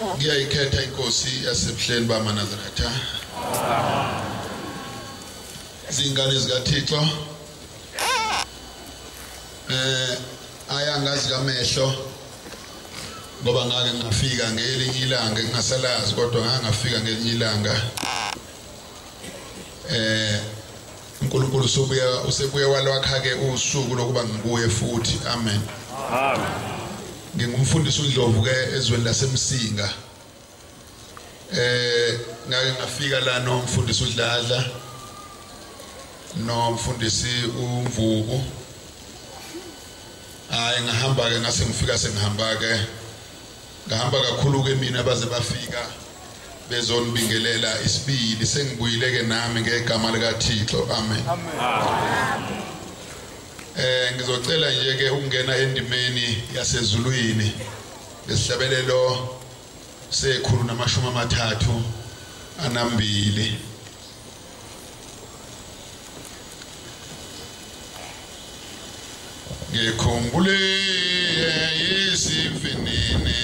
Ngiyayikhetha inkosi yasebuhleni bamaNazaretha. Izingane zikaThixo ayangazi kamehlo ngoba ngake ngafika ngelinye ilanga ngingasalazi, kodwa ngake ngafika ngelinye ilanga uNkulunkulu usubuya usebuye walwakha ke usuku lokuba ngibuye futhi. Amen. Amen. Ngingumfundisi uNdlovu ke ezweni laseMsinga. Ngake ngafika la nomfundisi uDladla nomfundisi uMvubu. Hayi ngahamba ke ngase ngifika sengihamba ke ngahamba kakhulu ke mina baze bafika bezonibingelela isibili. Sengibuyile ke nami ngegama likaThixo. Amen. Amen. Ngizocela nje ke ukungena endimeni yasezulwini ngesihlabelelo se-132. Ngikhumbule isivinini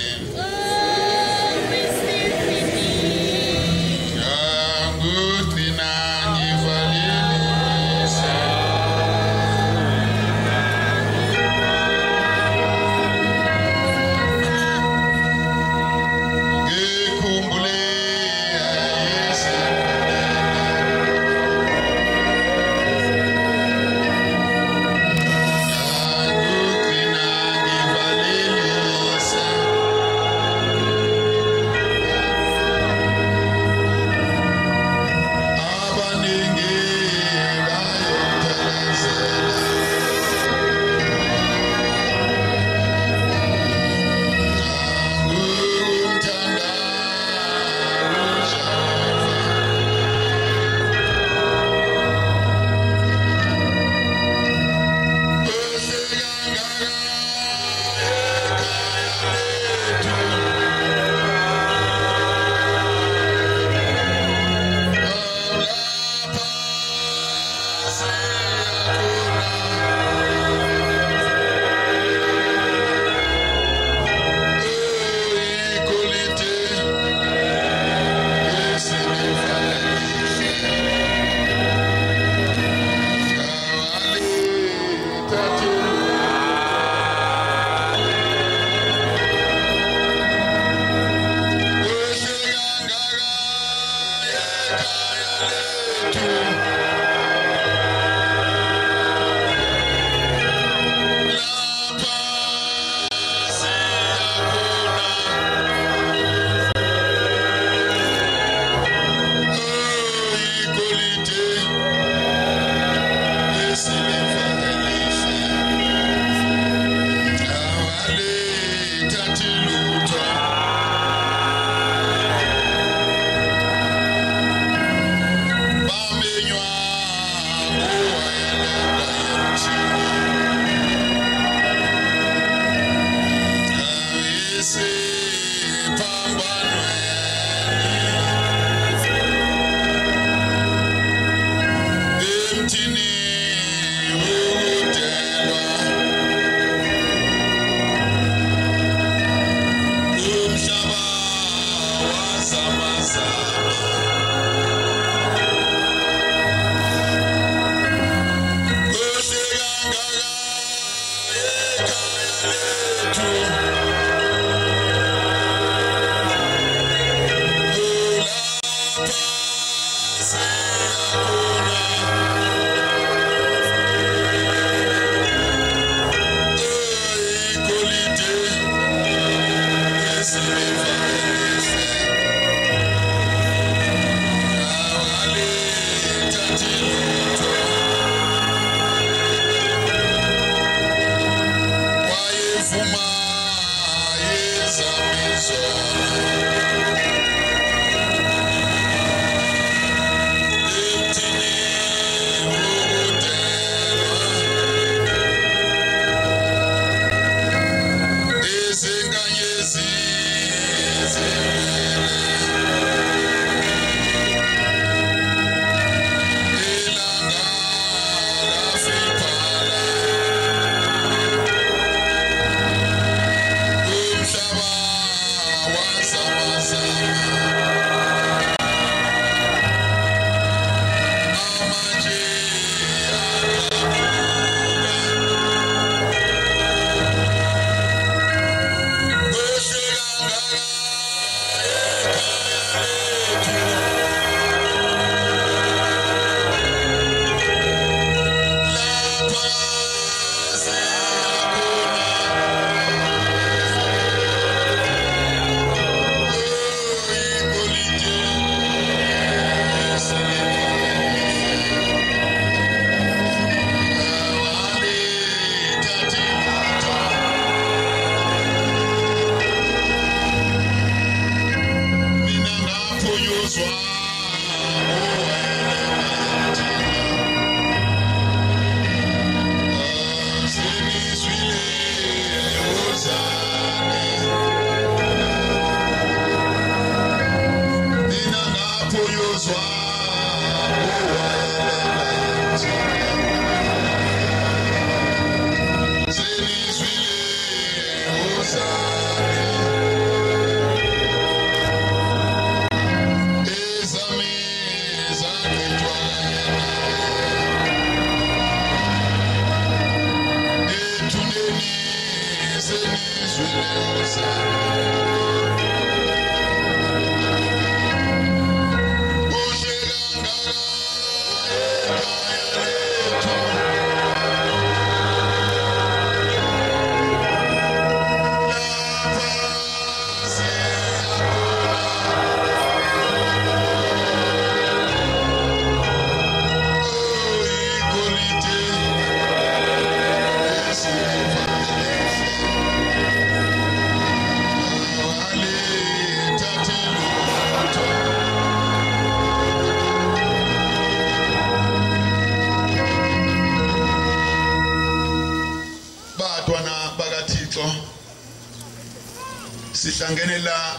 Sihlangene la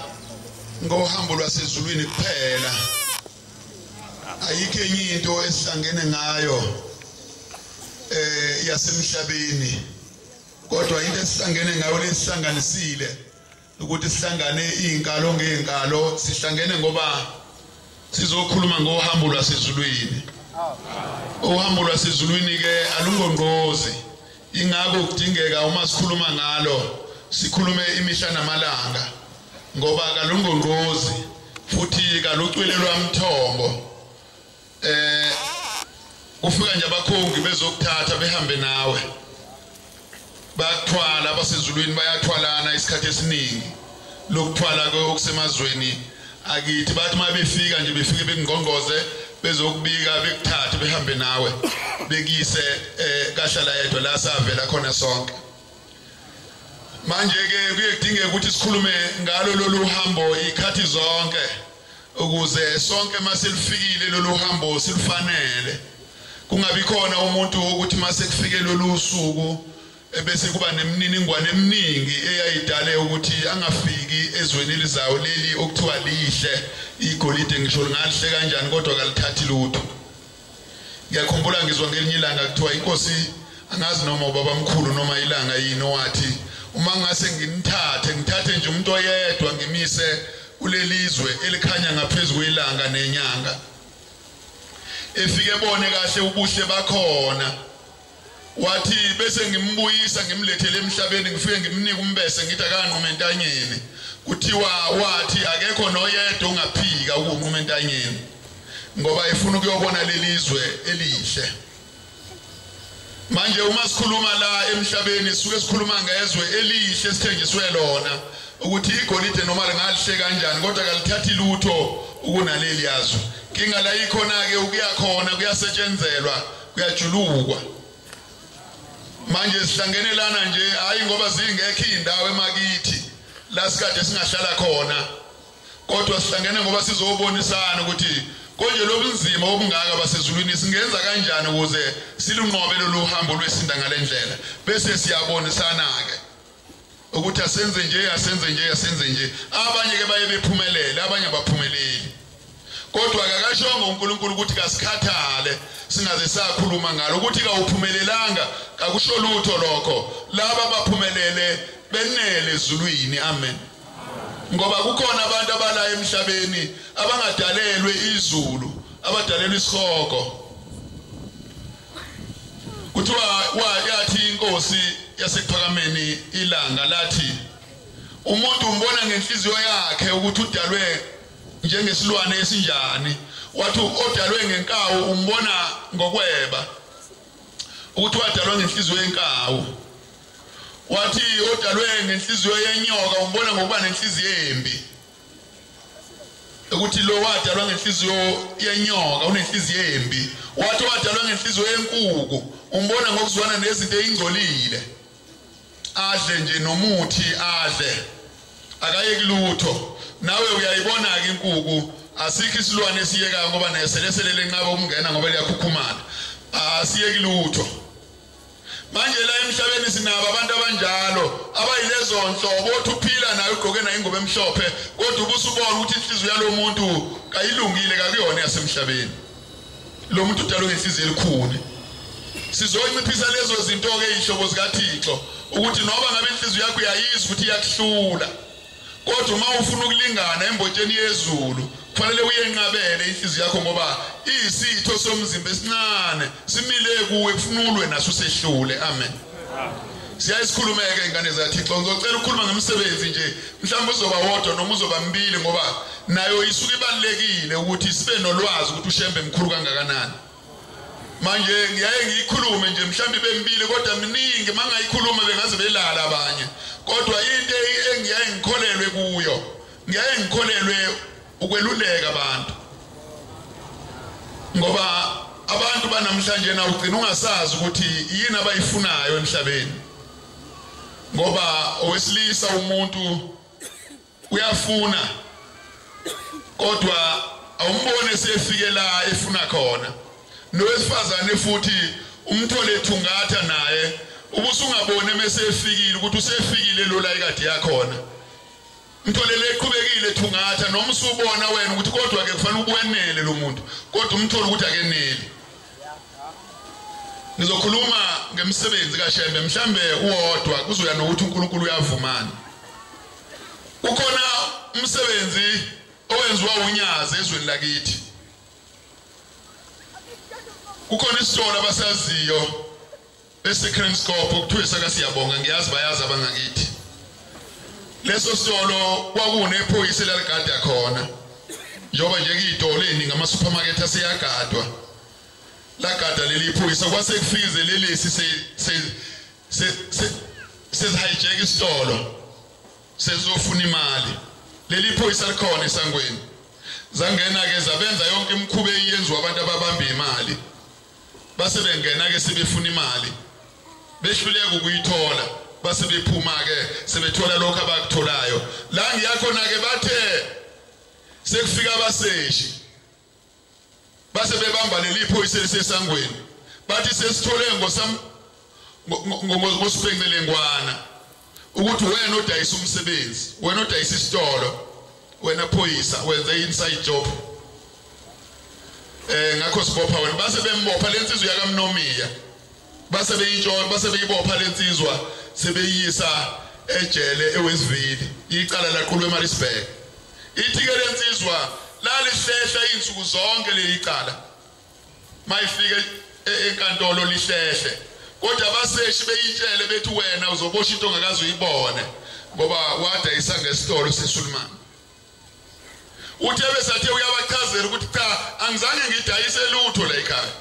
ngohambo lwasezulwini kuphela. Ayikho enye into esihlangene ngayo yasemhlabeni, kodwa into esihlangene ngayo lesihlanganisile ukuthi sihlangane izinkalo ngezinkalo. Sihlangene ngoba sizokhuluma ngohambo lwasezulwini. Uhambo lwasezulwini ke alungongqozi, ingakho kudingeka uma sikhuluma ngalo sikhulume imihla namalanga, ngoba kalungongqozi futhi kalucwilelwa mthombo. Kufika nje abakhongi bezokuthatha behambe nawe, bayakuthwala. Abasezulwini bayathwalana isikhathi esiningi, lokuthwala okusemazweni akithi. Bathi uma befika nje befike bekungqongqoze bezokubika, bekuthathe behambe nawe bekuyise kahlala yedwa la savela khona sonke. Manje ke kuye kudingeka ukuthi sikhulume ngalo lolu hambo ikhathi zonke, ukuze sonke maselifikile lolu hambo silufanele. Kungabi khona umuntu ukuthi mase kufike lolu suku ebese kuba nemininingwane eminingi eyayidale ukuthi angafiki ezweni elizayo leli okuthiwa lihle. Igolide ngisho lingalihle kanjani kodwa kalithathi lutho. Ngiyakhumbula ngizwa ngelinye ilanga kuthiwa inkosi, angazi noma ubabamkhulu noma ilanga yini, owathi uma ngase nginithathe ngithathe nje umuntu oyedwa ngimise kulelizwe elikhanya ngaphezulu kwelanga nenyanga, efike ebone kahle ubuhle bakhona, wathi bese ngimbuyisa ngimlethele emhlabeni, ngifike ngimnike umbese ngithi akanqume entanyeni. Kuthiwa wathi akekho noyedwa ongaphika ukunquma entanyeni, ngoba efuna ukuyobona lelizwe elihle. Manje uma sikhuluma la emhlabeni sisuke sikhuluma ngezwe elihle esithengiswe lona, ukuthi igolide noma lingalihle kanjani kodwa kalithathi lutho ukunaleli yazwe. Kinga la ikhona ke ukuya khona kuyasetshenzelwa, kuyajulukwa. Manje sihlangene lana nje hayi ngoba zingekho indawo emakithi la sikade singahlala khona, kodwa sihlangene ngoba sizobonisana ukuthi konje lobunzima obungaka basezulwini singenza kanjani ukuze silunqobe lolu hambo lwesinda ngalendlela. Bese siyabonisana ke ukuthi asenze nje, asenze nje, asenze nje. Abanye ke baye bephumelele, abanye abaphumeleli. Kodwa akashongo uNkulunkulu ukuthi kasikhathale singaze sakhuluma ngalo. Ukuthi kawuphumelelanga kakusho lutho lokho. Laba baphumelele benele ezulwini. Amen. Ngoba kukhona abantu abala emhlabeni abangadalelwe izulu, abadalelwe isihogo. Kuthiwa yathi inkosi yasekuphakameni ilanga lathi umuntu umbona ngenhliziyo yakhe ukuthi udalwe njengesilwane esinjani. Wathi odalwe ngenkawu umbona ngokweba, ukuthi wadalwa ngenhliziyo yenkawu. Wathi odalwe ngenhliziyo yenyoka umbona ngokuba nenhliziyo embi, ukuthi lo wadalwa ngenhliziyo yenyoka unenhliziyo embi. Wathi wadalwa ngenhliziyo yenkuku umbona ngokuzwana nezinto ezingcolile, adle nje nomuthi adle, akayeki lutho. Nawe uyayibona ke inkuku, asikho isilwane esiyekayo ngoba neselesele lenqaba ukungena ngoba liyakhukhumala, asiyeki lutho. Manje la emhlabeni sinabo abantu abanjalo abayilezo nhlobo, othi uphila naye ugqoke naye ingubo emhlophe, kodwa ubusubona ukuthi inhliziyo yalomuntu kayilungile, kakuyona yasemhlabeni. Lo muntu udalwe ngenhliziyo elikhuni. Sizonciphisa lezo zinto ke izihlobo zikaThixo, ukuthi noma ngabe inhliziyo yakho uyayizwa ukuthi iyakuhlula, kodwa uma ufuna ukulingana embotsheni yezulu kufanele uyenqabele inhliziyo yakho, ngoba iyisitho somzimba esincane simile kuwe, kufunulwe naso sehlule. Amen. Siyasikhulumeke ingane zaThixo. Ngizocela ukukhuluma ngomsebenzi nje, mhlawumbe uzoba wodwa noma uzoba mbili, ngoba nayo isuke ibalulekile ukuthi sibe nolwazi ukuthi uShembe mkhulu kangakanani. Manje ngiyaye ngiyikhulume nje mhlawumbe bembili, kodwa miningi mangayikhuluma bengaze belala abanye. Kodwa into engiyaye ngikholelwe kuyo, ngiyaye ngikholelwe ukweluleka abantu, ngoba abantu banamhlanje na ugcina ungasazi ukuthi yini abayifunayo emhlabeni. Ngoba owesilisa umuntu uyafuna, kodwa awumbone sefike la efuna khona. Nowesifazane futhi umthole ethungatha naye, ubusungabone mase efikile ukuthi usefikile lo la ikade yakhona. Mtholele eqhubekile ethungatha, noma usubona wena ukuthi kodwa ke kufanele ubuwenele lo muntu, kodwa umthole ukuthi akeneli. Ngizokhuluma ngemsebenzi kaShembe, mhlambe uwodwa kuzoya nokuthi uNkulunkulu uyavumana. Kukhona umsebenzi owenziwa uNyazi ezweni lakithi. Kukhona isitolo abasaziyo eseKranskop okuthiwa sakaSiyabonga, ngiyazi bayazi abangakithi. Leso sitolo kwakunephoyisa elaligada khona, njengoba nje kuyitolo eziningi ama-supermarket aseyagadwa. Lagada leli phoyisa, kwase kufike lelesi sesihijack isitolo sezofuna imali. Leli phoyisa likhona esangweni, zangena ke zabenza yonke imikhuba eyenziwa abantu ababamba imali. Base bengena ke sebefuna imali, behluleka ukuyithola, base bephuma ke sebethola lokho abakutholayo. La ngiyakhona ke bathe sekufika abaseshi, base bebamba leli phoyisa lisesangweni, bathi sesithole ngosibhencelengwana ukuthi wena odayisa umsebenzi, wena odayisa isitolo, wena phoyisa wenze inside job. Ngakho sibopha wena. Base bembopha lensizwa yakaMnomiya, base beyintshona, base beyibopha lensizwa sebeyisa ejele eWestville. Icala laqulwa eMaritzburg. Ithi ke lensizwa lalihlehla insuku zonke leli cala, mayifika enkantolo lihlehle, kodwa abaseshi beyitshele bethi wena uzobosha into ongakaze uyibone, ngoba wadayisa ngesitolo seSulumane. Uthe besathe uyabachazela ukuthi cha, angizange ngidayise lutho la ekhaya,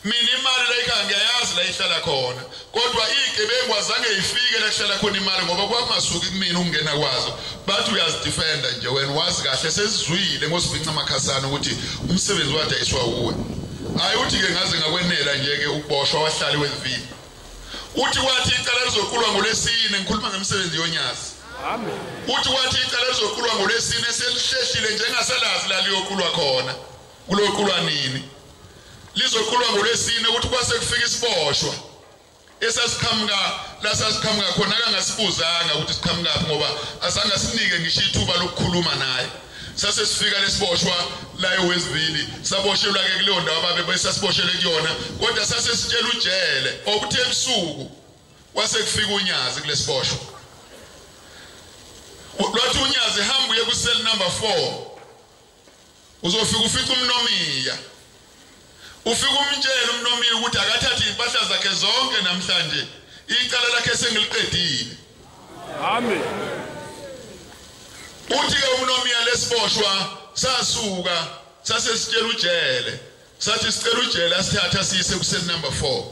mina imali la ekhaya ngiyayazi la ihlala khona, kodwa igebengu azange ifike la kuhlala khona imali ngoba kwakungasuki kumina ukungena kwazo. Bathi uyazidefenda nje wena, wazi kahle, sesizwile ngosibhinca amakhasana ukuthi umsebenzi wadayiswa uwe. Hayi, uthi ke ngaze ngakwenela nje ke ukuboshwa, wahlala eWestville. Uthi wathi icala lizoqulwa ngoLwesine, ngikhuluma ngemisebenzi yoNyazi. Amen. Uthi wathi icala lizoqulwa ngoLwesine, selihlehlile njengasalazi la liyoqulwa khona, kuloqulwa nini. Lizoqulwa ngoLwesine. Ukuthi kwase kufika isiboshwa esasiqhamuka la sasiqhamuka khona, akangasibuzanga ukuthi siqhamukaphi ngoba azange sinike ngisho ithuba lokukhuluma naye. Sase sifika lesiboshwa la eWestville, saboshelwa ke kuleyo ndawo ababe besasiboshelwe kuyona, kodwa sase sitshela ujele okuthe ebusuku kwase kufika uNyazi kulesiboshwa. Lwathi uNyazi hamba uye ku cell number 4, uzofika ufika uMnomiya, ufika umtshela uMnomiya ukuthi akathathe impahla zakhe zonke namhlanje, icala lakhe sengiliqedile. Amen. Uthi ke uMnomiya lesiboshwa sasuka sase sitshela ujele, sathi sicela ujele asithatha siyise ku cell number 4.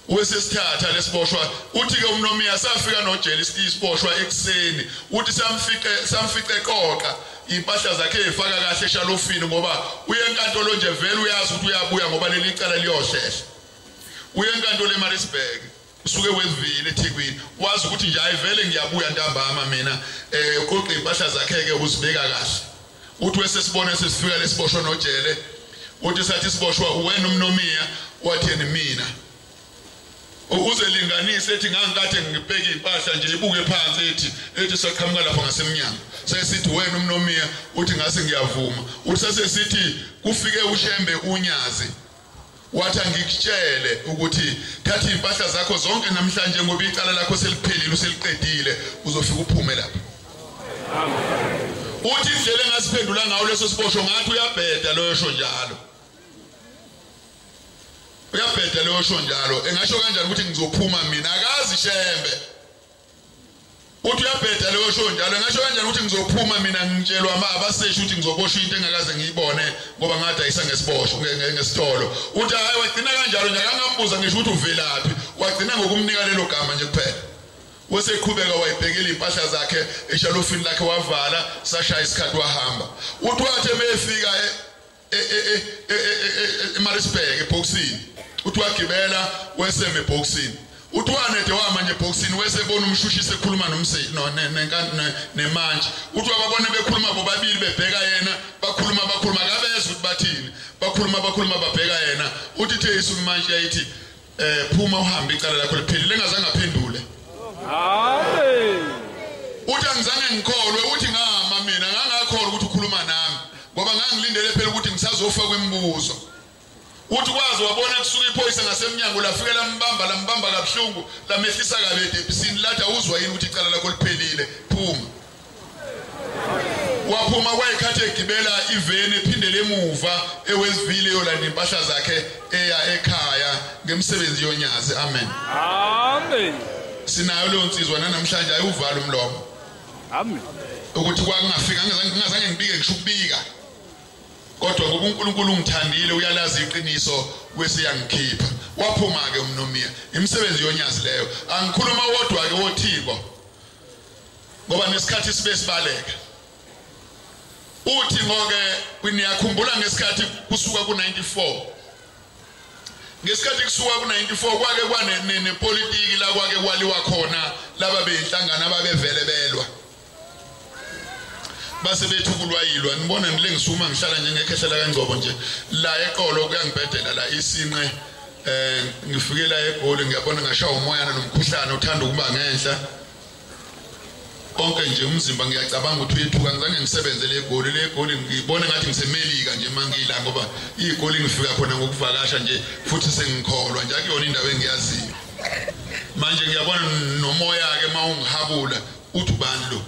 Wesesithatha lesiboshwa. Uthi ke uMnomiya safika nojele isiboshwa ekuseni, uthi samfice eqoqa impahla zakhe efaka kahle eshalofini, ngoba uye enkantolo nje vele uyazi ukuthi uyabuya ngoba leli icala liyohlehla. Uye enkantolo eMaritzburg, usuke Westville eThekwini, wazi ukuthi nje hayi vele ngiyabuya ntambama mina, uqoqa impahla zakhe ke uzibeka kahle. Uthi wesesibone sesifika lesiboshwa nojele, uthi sathi siboshwa wena uMnomiya, wathi yena mina. Uzelinganise ethi ngangikade ngibheke impahla nje ibuke phansi, ethi saqhamuka lapha ngasemnyango. Sesithi wena uMnomiya, uthi ngase ngiyavuma. Uthi sasesithi kufike uShembe uNyazi, wathi angikutshele ukuthi thatha impahla zakho zonke namhlanje ngoba icala lakho seliphelile, useliqedile, uzofika uphume lapha. Amen. Uthi indlela engasiphendula ngayo leso siboshwa ngathi uyabheda loyo sho njalo. Uyabheda leyo sho njalo, engasho kanjani ukuthi ngizophuma mina? Akazi Shembe. Uthi uyabheda leyo sho njalo, engasho kanjani ukuthi ngizophuma mina ngitshelwa abaseshi ukuthi ngizoboshwa into engakaze ngiyibone ngoba ngadayisa ngesiboshwa ngesitolo. Uthi hayi, wagcina kanjalo nje, akangambuza ngisho ukuthi uvelaphi, wagcina ngokumnika lelo gama nje kuphela. Weseqhubeka wayibhekela impahla zakhe eshalofini lakhe, wavala, sashaya isikhathi wahamba. Uthi wathi emefika eMaritzburg ebhokisini, uthi wagibela weseme ebhokisini. Uthi wanede wama nje ebhokisini, wesebona umshushisi ekhuluma nemantshi. Uthi wababona bekhuluma bobabili bebheka yena, bakhuluma akabezwa ukuthi bathini, bakhuluma babheka yena. Uthi ithe isumantshi yayithi phuma uhambe icala lakho liphelile, engazange aphendule. Amen. Uthi angizange ngikholwe, uthi ngama mina ngangakholwa ukuthi ukhuluma nami ngoba ngangilindele phela ukuthi ngisazofakwa imibuzo. Uthi kwazi wabona kusuka iphoyisa ngasemnyango lafika lambamba kabuhlungu, lamehlisa kabi edebhisini, lathi awuzwa yini ukuthi icala lakho liphelile, phuma. Waphuma kwayikhathi egibela iveni ephindele emuva eWestville eyolanda impahla zakhe eya ekhaya ngemisebenzi yonyazi. Amen. Amen. Sinayo leyo nsizwa namhlanje ayuvala umlomo. Amen. Ukuthi kwakungafika ngingazange ngibike ngisho ukubika. Kodwa ngoba uNkulunkulu ungithandile uyalazi iqiniso wesiyangikhipha. Waphuma ke umnomiya. Imisebenzi yonyazi leyo. Angikhuluma wodwa ke woThixo. Ngoba nesikhathi sibe sibaleka. Uthi ngoke niyakhumbula ngesikhathi kusuka ku94. Ngesikhathi kusuka ku94 kwake kwane nepolitiki la kwake kwaliwa khona laba beyinhlangano ababevele belwa. Base bethukulwa yilwa. Nibona nilengisuma ngihlala njengekhehla la kaNgcobo nje la eqolo kuyangibhedela la isinqe. Ngifike la eGoli ngiyabona ngashaya umoyana nomkhuhlane uthanda ukuba ngenhla konke nje umzimba ngiyacabanga ukuthi uyethuka. Ngizange ngisebenzele eGoli, le eGoli ngibona ngathi ngisemelika nje mangila ngoba iGoli ngifika khona ngokuvakasha nje futhi sengikholwa nje akuyona indawo engiyaziyo. Manje ngiyabona nomoya ke mawungihabula uthi ubani lo.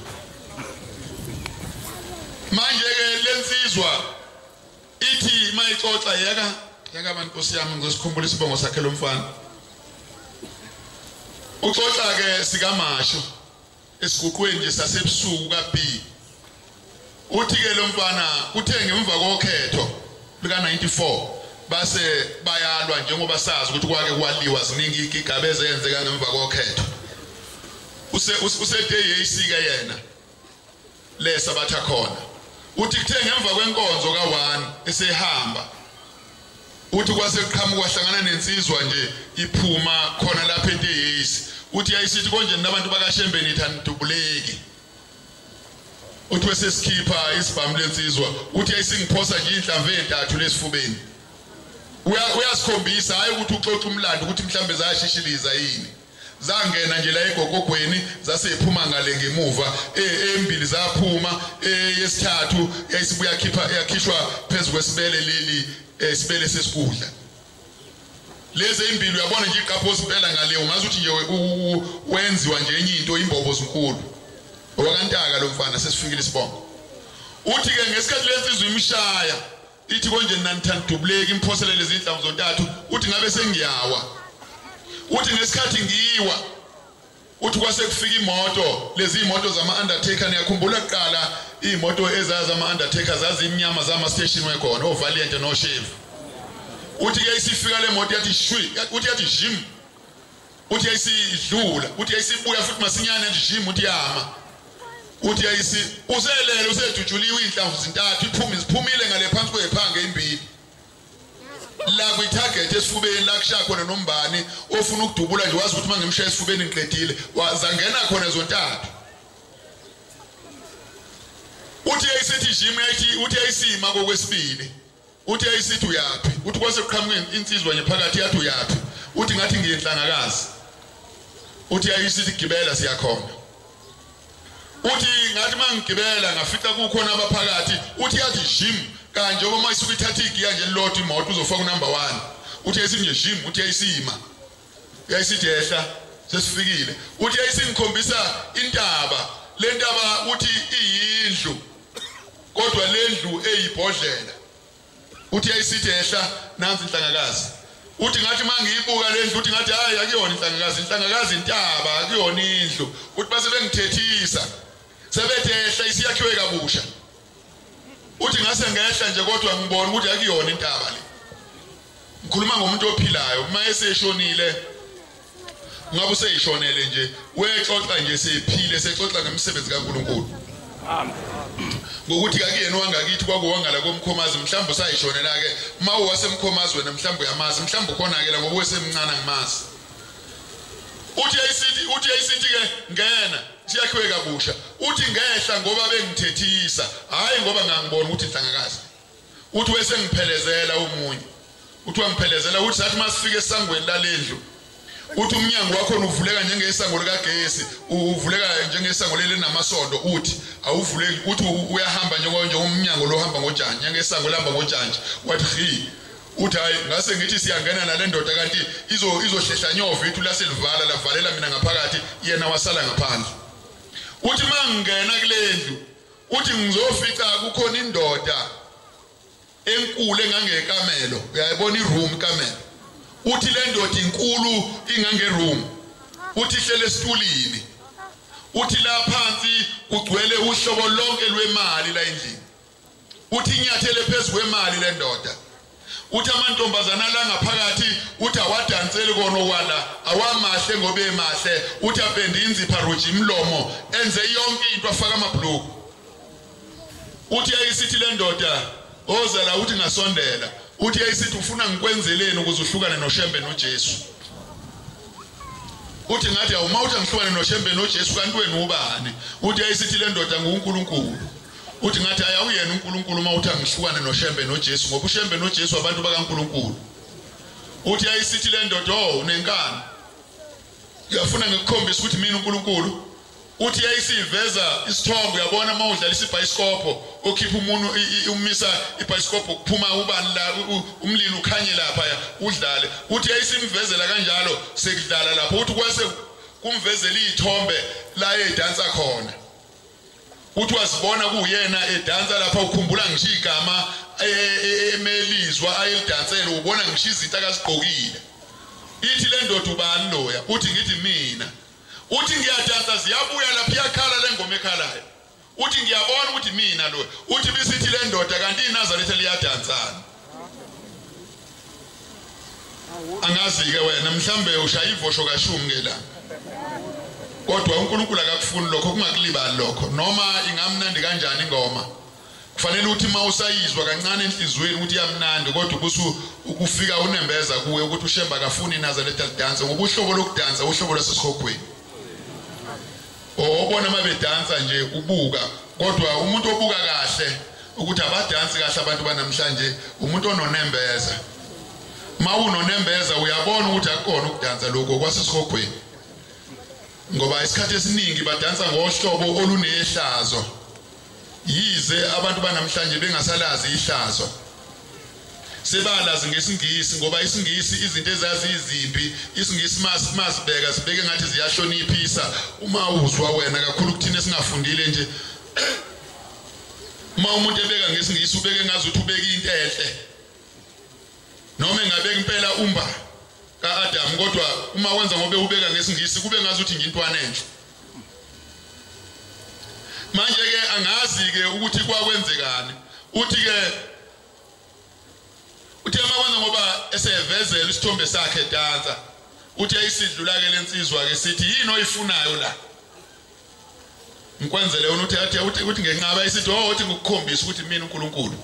Manje ke lensizwa ithi mayixoxa yeka abantu Nkosi yami ngizosikhumbula isibongo sakhe lo mfana. Uxoxa ke sikaMasho esiguqweni nje sasebusuku kaB. Uthi ke lo mfana uthe ngemva kokhetho lika 94 base bayalwa njengoba sazi ukuthi kwake kwaliwa ziningi igigaba ezenzeka ngemva kokhetho. Use DAC ke yena lesa batha khona. Uthi kuthe ngemva kwenkonzo ka1 esehamba uthi kwase kuqhamuka kwahlangana nensizwa nje iphuma khona lapha eDAC. Uthi yayisithi konje nabantu bakaShembe nithi anidubuleki. Uthi wesesikhipha isibhamu lensizwa, uthi yayisingiphosa nje inhlamvu ezintathu lesifubeni. Uyasikhombisa hayi ukuthi uxoxa umlando ukuthi mhlambe zayashishiliza yini. Zangena nje la egogogweni zasephuma ngale ngemuva, embili zaphuma, eyesithathu yayisibuya khipha yakhishwa phezulu kwesibele leli isibele sesikudla. Lezi imbili uyabona nje iqapho impela ngale ungazi ukuthi nje wenziwa nje enye into imbobo zinkulu. Owakantaka lo mfana sesifikile isibongo. Uthi ke ngesikhathi lensizwa imshaya ithi konje nanithandubuleki imphoselele lezi inhlamvu zontathu, uthi ngabe sengiyawa. Uthi ngesikhathi ngiwa uthi kwase kufika imoto, lezi imoto zama undertaker. Niyakhumbula kuqala imoto ezazi ama undertaker zazimnyama zama station wekhona o Valiant no Chevy. Uthi ke isifika le moto yathi shwi, uthi yathi jim, uthi yayisidlula, uthi yayisibuya futhi masinyane nje jim, uthi yama. Uthi yayisi uselele usedujuliwe inhlamvu zintathu iphuma iziphumile ngale phansi kwephanga embili. La kwi-target esifubeni la kushaya khona nombani ofuna ukudubula nje wazi ukuthi mangimshaya esifubeni ngiqedile, wazangena khona zontathu. Uthi yayisithi jim yayithi uthi yayisima kokwesibili. Uthi yayisithi uyaphi? Uthi kwase kuqhamuka insizwa nje phakathi yathi uyaphi? Uthi ngathi ngiyenhlangakazi. Uthi yayisithi gibela siyakhona. Uthi ngathi mangigibela ngafica kukhona abaphakathi, uthi yathi jim kanje uma isuka ithatha igiya nje lilodwa imoto uzofaka unumber 1. Uthi yayisithi nje jim, uthi yayisima. Yayisithi yehla sesifikile. Uthi yayisingikhombisa intaba, le ntaba uthi iyindlu kodwa lendlu eyibhodlela. Uthi yayisithi yehla nansi inhlangakazi. Uthi ngathi mangiyibuka le ndlu, uthi ngathi hayi akuyona inhlangakazi, inhlangakazi intaba, akuyona indlu. Uthi base bengithethisa, sebethe ehla isiyakhiwe kabusha. Uthi ngase ngehla nje kodwa ngibona ukuthi akuyona intaba le. Ngikhuluma ngomuntu ophilayo, uma eseshonile ngabe useyishonele nje, wexoxa nje sephile, sexoxa ngemisebenzi kaNkulunkulu. Amen. Ngokuthi kakuyena wangakithi kwakuwangala komkhomazi, mhlawumbe usayishonela ke uma uwasemkhomazi wena, mhlawumbe uyamazi, mhlawumbe ukhona ke la ngoba usemncane angimazi. Uthi ayisithi ke ngena, siyakhiwe kabusha. Uthi ngehla ngoba bengithethisa, hayi ngoba ngangibona ukuthi inhlangakazi. Uthi wesengiphelezela omunye. Uthi wangiphelezela, uthi sathi masifike esangweni lalendlu, uthi umnyango wakho uvuleka njengesango likagesi, uvuleka njengesango lelinamasondo. Uthi awuvuleki, uthi uyahamba njengomnyango lo hamba ngojantshi, njengesango lihamba ngojantshi. Wathi hi, uthi hayi ngase ngithi siyangena nale ndoda kanti izohlehla nyova ithu laselivala, lavalela mina ngaphakathi, yena wasala ngaphandle. Uthi mangingena kule ndlu, uthi ngizofica kukhona indoda enkulu engangekamelo, uyayibona iroom kamelo. Uthi le ndoda inkulu ingangeroom, uthi ihlele esitulini, uthi la phansi kugcwele uhlobo lonke lwemali la endlini. Uthi inyathele phezu kwemali le ndoda. Uthi amantombazana la ngaphakathi, uthi awadanseli kona okwala, awamahle ngoba emahle. Uthi apende inzipha roji imlomo, enze yonke into, afaka amabhluku. Uthi ayisithi le ndoda ozala, uthi ngasondela. Uthi ayisithi ufuna ngikwenzeleni ukuze uhlukane noShembe noJesu. Uthi ngathi awuma uthi angihlukane noShembe noJesu kanti wena ubani? Uthi ayisithi le ndoda nguNkulunkulu. Uthi ngathi ayawuyena uNkulunkulu uma uthi angihlukane noShembe noJesu, ngoba uShembe noJesu abantu bakaNkulunkulu. Uthi ayisithi le ndoda oh unenkani, uyafuna ngikukhombisa ukuthi mina uNkulunkulu. Uthi yayisiveza isithombe, uyabona uma udlalisa ibhayisikobho ukhipha umuntu umisa ibhayisikobho kuphuma ubani la, umlilo ukhanye lapha udlale. Uthi yayisimvezela kanjalo sekudlala lapho. Uthi kwase kumvezela izithombe la edansa khona. Uthi wazibona kuyena edansa lapha, ukhumbula ngisho igama emelizwa ayelidansela, ubona ngisho izinto akazigqokile. Ithi le ndoda ubani loya? Uthi ngithi mina. Uthi ngiyadansa ziyabuya lapha, iyakhala le ngoma ekhalayo. Uthi ngiyabona ukuthi mina lo. Uthi bisithi le ndoda kanti iNazaretha liyadansana. Angazi ke wena, mhlambe ushaya ivosho kashumi ke la. Kodwa uNkulunkulu akakufuni lokho, kungakulibali lokho. Noma ingamnandi kanjani ingoma, kufanele ukuthi uma usayizwa kancane enhliziyweni ukuthi iyamnandi, kodwa ubusu ukufika unembeza kuwe ukuthi uShembe akafuni iNazaretha lidanse, ngoba uhlobo lokudansa uhlobo lwasesihogweni. Obona mabedansa nje ubuka, kodwa umuntu obuka kahle ukuthi abadansi kahle abantu banamhlanje umuntu ononembeza. Uma unonembeza uyabona ukuthi akukona ukudansa lokho kwasesihogweni, ngoba isikhathi esiningi badansa ngohlobo olunehlazo. Yize abantu banamhlanje bengasalazi ihlazo, sebalazi ngesiNgisi, ngoba isiNgisi izinto ezazizimbi isiNgisi masibeka sibeke ngathi ziyahloniphisa. Uma uzwa wena kakhulu kuthina esingafundile nje, uma umuntu ebeka ngesiNgisi ubeke ngazi ukuthi ubeka into enhle, noma engabeka impela umba kaAdam, kodwa uma wenza ngoba ubeka ngesiNgisi kube ngazi ukuthi ngintwana enhle. Manje ke angazi ke ukuthi kwakwenzekani. Uthi ke uthi amakwenza ngoba esevezela isithombe sakhe dansa. Uthi ayisidlula ke lensizwa ke sithi yini oyifunayo la, ngikwenzele yona. Uthi uthi ngenqaba isithi oh, uthi ngikukhombisa ukuthi mina uNkulunkulu.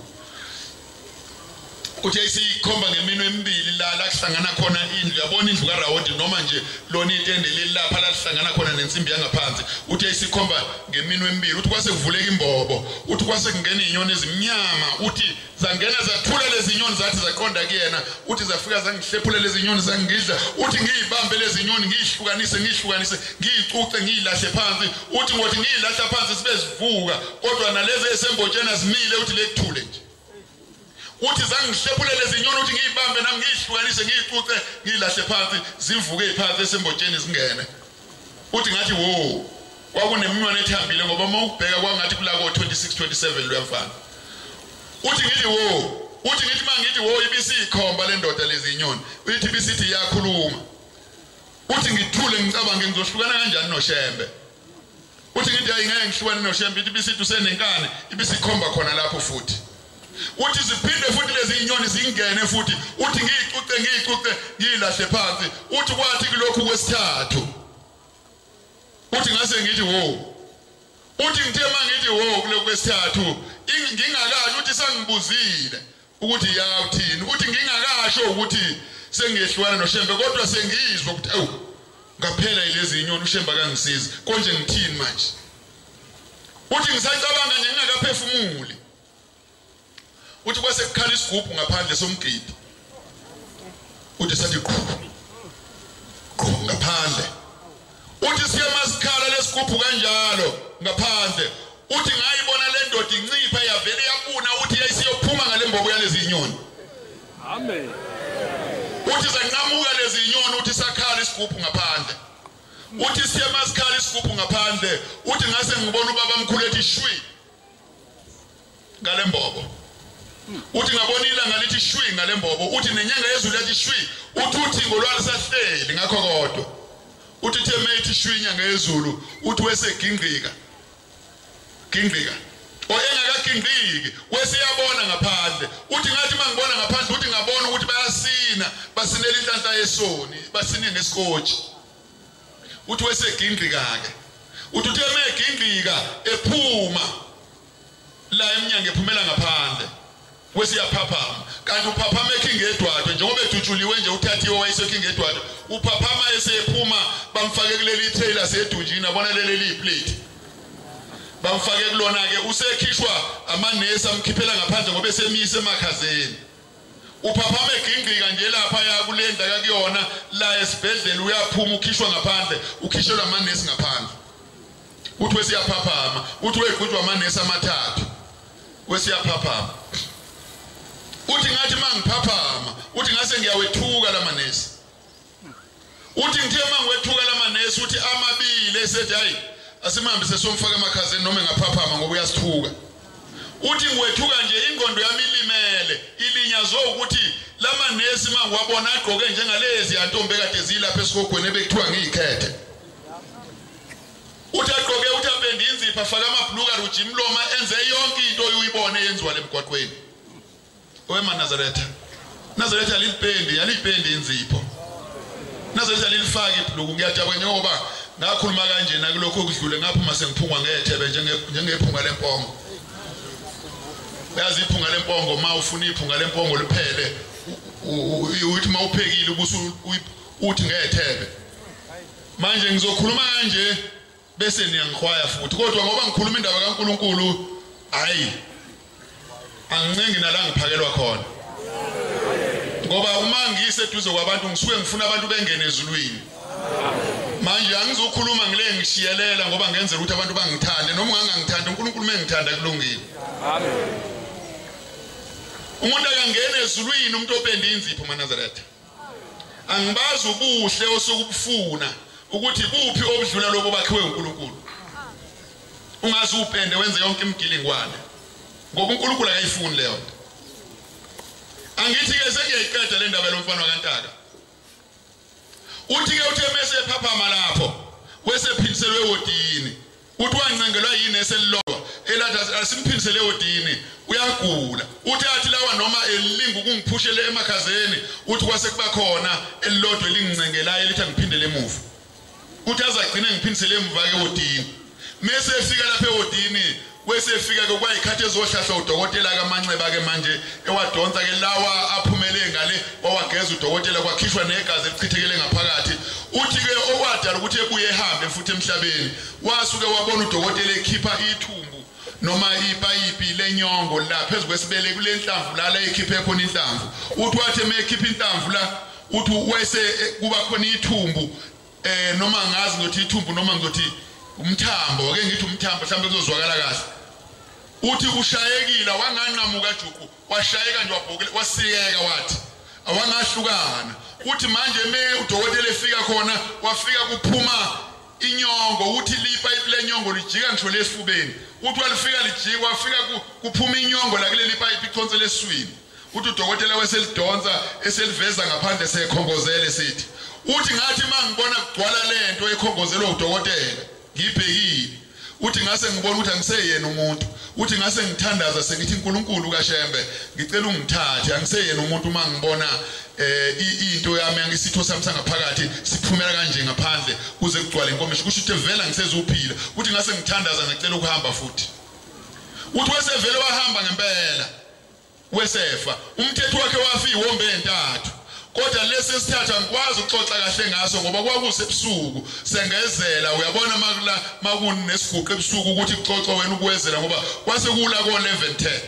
Uthi ayisikhomba ngeminwe emibili la la kuhlangana khona indlu, yabona indlu kaRawodi noma nje lona itende leli lapha la lihlangana khona nensimbi yangaphansi. Uthi ayisikhomba ngeminwe emibili, uthi kwase kuvuleka imbobo, uthi kwase kungena izinyoni ezimnyama. Uthi zangena zathula lezi nyoni zathi zaqonda kuyena. Uthi zafika zangihlephula lezi nyoni zangidla. Uthi ngiyibambe lezi nyoni ngiyihlukanise ngiyihlukanise ngiyicuce ngiyilahle phansi. Uthi ngothi ngiyilahla phansi sibe sivuka, kodwa nalezi esembotsheni azimile. Uthi lekuthule nje. Uthi zangihlephula lezi nyoni, uthi ngiyibambe nami ngiyihlukanise ngiyicuce ngiyilahle phansi, zivuke phansi esembotsheni zingene. Uthi ngathi wo, kwakuneminwane ethambile, ngoba uma ukubheka kwangathi kulako 26 27 luyafana. Uthi ngithi wo, Uthi ngithi mangithi wo ibisikhomba le ndoda lezi inyoni, uthi ibisithi iyakhuluma. Uthi ngithule ngicabange ngizohlukana kanjani noShembe. Uthi ngithi hayi ngeke ngihlukane noShembe, ithi ibisithi usenenkani, ibisikhomba khona lapho futhi. Uthi ziphinde futhi lezi inyoni zingene futhi, uthi ngiyicuce ngiyicuce ngiyilahle phansi. Uthi kwathi kulokhu kwesithathu, uthi ngase ngithi wo. Uthi ngithe mangithi wo kulokhu kwesithathu ngingakasho, uthi sangibuzile ukuthi yawuthini. Uthi ngingakasho ukuthi sengiyehlukana noShembe, kodwa sengizwa ukuthi awu ngaphela ilezi inyoni, uShembe akangisizi, konje ngithini manje. Uthi ngisacabanga nje ngingakaphefumuli. Uthi kwase kukhala isigubhu ngaphandle somgidi. Uthi sathi qhu qhu ngaphandle. Uthi siye masikhala lesigubhu kanjalo ngaphandle. Uthi ngayibona le ndoda incipha yavele yabuna, uthi yayisiyophuma ngale mbobo yalezi inyoni. Amen. Uthi zanqamuka lezi inyoni, uthi sakhala isigubhu ngaphandle. Uthi siye masikhala isigubhu ngaphandle. Uthi ngase ngibona ubaba mkhulu ethi shwi ngale mbobo. Uthi ngabona ilanga lithi shwi ngale mbobo. Uthi nenyanga yezulu yathi shwi. Uthi uthingo lwalisahleli ngakho kodwa. Uthi the mayithi shwi inyanga yezulu, uthi wesegingqika gingqika o engakagingqiki wesiyabona ngaphandle. Uthi ngathi mangibona ngaphandle, uthi ngabona ukuthi bayasina, basinela inhlanhla yesoni, basine ngesikotshi. Uthi wesegingqika ke. Uthi uthe megingqika ephuma la emnyango ephumela ngaphandle, wesiyaphaphama. Kanti uphaphama eKing Edward, njengoba edutshuliwe nje uthathiwe wayeseKing Edward, uphaphama esephuma bamfake kuleli trailer sedunjini, abona leli liplate bamfake kulona ke. Usekhishwa amanesi amkhiphela ngaphandle ngoba esemise emakhazeni. Uphaphama egingqika nje lapha ya kulendla kakuyona la esibhedlela, uyaphuma ukhishwa ngaphandle, ukhishelwa amanesi ngaphandle. Uthi wesiyaphaphama, uthi wegqutshwa amanesi amathathu, wesiyaphaphama. Uthi ngathi mangiphaphama, uthi ngase ngiyawethuka lamanesi. Uthi ngithe mangiwethuka lamanesi, uthi amabili esethi hayi asimhambise somfaka emakhazeni noma engaphaphama ngoba uyasithuka. Uthi ngiwethuka nje ingqondo yami ilimele, ilinyazwe ukuthi lamanesi mangiwabona agqoke njengalezi yantombi ekade zilapha esigogweni ebekuthiwa ngiyikhethe. Uthi agqoke, uthi apende inzipho, afake amabhluka, ruji imlomo, enze yonke into oyuyibone yenziwa lemgwaqweni. Wema Nazaretha, Nazaretha lilipendi, alipendi inzipho. Nazaretha lilifaka ibhluku. Ngiyajabula njengoba ngakhuluma kanje nakulokho okudlule, ngaphuma sengiphungwa ngethebe njengephunga lempongo. Uyazi iphunga lempongo, ma ufuna iphunga lempongo liphele, uthi ma uphekile ubusu uthi ngethebe. Manje ngizokhuluma kanje bese niyangikhwaya futhi, kodwa ngoba ngikhuluma indaba kaNkuluNkulu, hayi angincengi nala ngiphakelwa khona. Ngoba uma ngiseduze kwabantu ngisuke ngifuna abantu bengene ezulwini. Manje angizokhuluma ngile ngishiyelela ngoba ngenzela ukuthi abantu bangithande, noma ungangangithandi uNkulunkulu mengithanda kulungile. Amen. Umuntu akangena ezulwini umuntu opende inzipho maNazaretha. Angibazi ubuhle osukubufuna ukuthi buphi obudlula lobo bakhiwe uNkulunkulu. Ungaze upende wenze yonke imigilingwane, ngoba uNkulunkulu akayifuni leyo nto. Angithi ke sengiyayiqeda le ndaba lomfana kaNtaka. Uthi ke uthe mase ephaphama lapho wesephindiselwe ewodini. Uthi wancengelwa yini eselilodwa elathi asimphindisele ewodini, uyagula. Uthi athi lawa noma elinga ukungiphushele emakhazeni, uthi kwase kuba khona elilodwa elingincengelayo elithi angiphindele emuva. Uthi azagcina ngiphindisele emuva ke ewodini. Mase efika lapha ewodini, wesefika ke kwayikhathi ezohlahla udokotela kamanxeba ke manje ewadonsa ke lawa aphumele ngale, wawageza udokotela kwakhishwa negazi elichithekele ngaphakathi. Uthi ke okwadala ukuthi ebuye ehambe futhi emhlabeni, wasuke wabona udokotela ekhipha ithumbu noma ipayipi lenyongo la phezu kwesibele kule nhlamvu la la ekhiphe khona inhlamvu. Uthi wathi emekhipha inhlamvu la, uthi wese kuba khona ithumbu noma ngazi ngithi ithumbu noma ngizothi umthambo, ake ngithi umthambo mhlawumbe kuzozwakala kahle. Uthi ushayekile wanganqamuka juqu, washayeka nje wabhokile wasikeka, wathi awangahlukana. Uthi manje me udokotela efika khona wafika kuphuma inyongo, uthi lipayipi lenyongo lijika ngisho lesifubeni. Uthi walifika lijika wafika kuphuma inyongo la kuleli payipi iconse leswini. Uthi udokotela weselidonsa eseliveza ngaphandle sekhongozele sithi. Uthi ngathi mangibona kugcwala lento ekhongozelwa udokotela ngibhekile. Uthi ngase ngibona ukuthi angiseyena umuntu. Uthi ngase ngithandaza sengithi uNkulunkulu kaShembe ngicela ungithathe, angiseyena umuntu uma ngibona into yami angisitho sami sangaphakathi siphumela kanje ngaphandle kuze kugcwale inkomishi, kusho ukuthi vela ngisezuphila. Uthi ngase ngithandaza ngicela ukuhamba futhi. Uthi wesevele wahamba ngempela wesefa. Umthetho wakhe wafika iwombe entathu, kodwa lesi esithathu angikwazi ukuxoxa kahle ngaso ngoba kwakusebusuku sengezela. Uyabona makula makunesiguqo ebusuku ukuthi kuxoxa wena ukwezela ngoba kwase kula ko 11:10.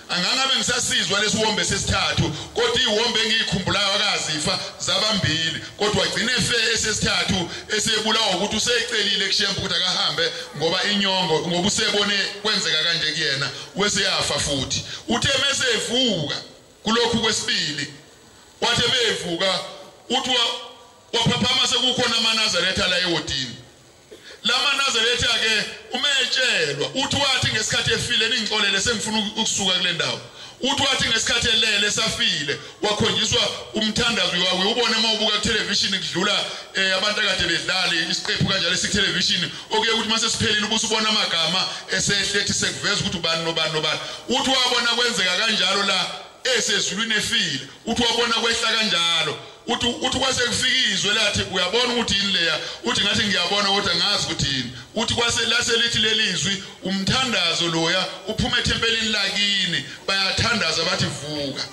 Angangabe ngisasizwa lesiwombe sesithathu, kodwa iwombe engiyikhumbulayo akazifa zabambili, kodwa wagcina efe esesithathu esebulawa ukuthi useyicelile kuShembe ukuthi akahambe ngoba inyongo, ngoba usebone kwenzeka kanje kuyena, weseyafa futhi. Uthe mesevuka kulokhu kwesibili, wathi bevuka uthi waphaphama sekukhona amaNazaretha la ewodini. LamaNazaretha ke umetshelwa uthi wathi ngesikhathi efile, ningixolele sengifuna ukusuka kule ndawo. Uthi wathi ngesikhathi elele safile wakhonjiswa umthandazo wawe. Ubone uma ubuka ku-television kudlula abantu akade bedlala isiqephu kanjalo esiku-television, okuye ukuthi mase siphelile ubusubona amagama esehlethi sekuveza ukuthi ubani nobani nobani. Uthi wabona kwenzeka kanjalo la esezulwini efile. Uthi wabona kwehla kanjalo. Uthi kwase kufika izwe lathi uyabona ukuthi yini leya. Uthi ngathi ngiyabona kodwa ngazi ukuthi yini. Uthi kwase lase lithi lelizwi umthandazo loya uphuma ethempelini lakini, bayathandaza bathi vuka.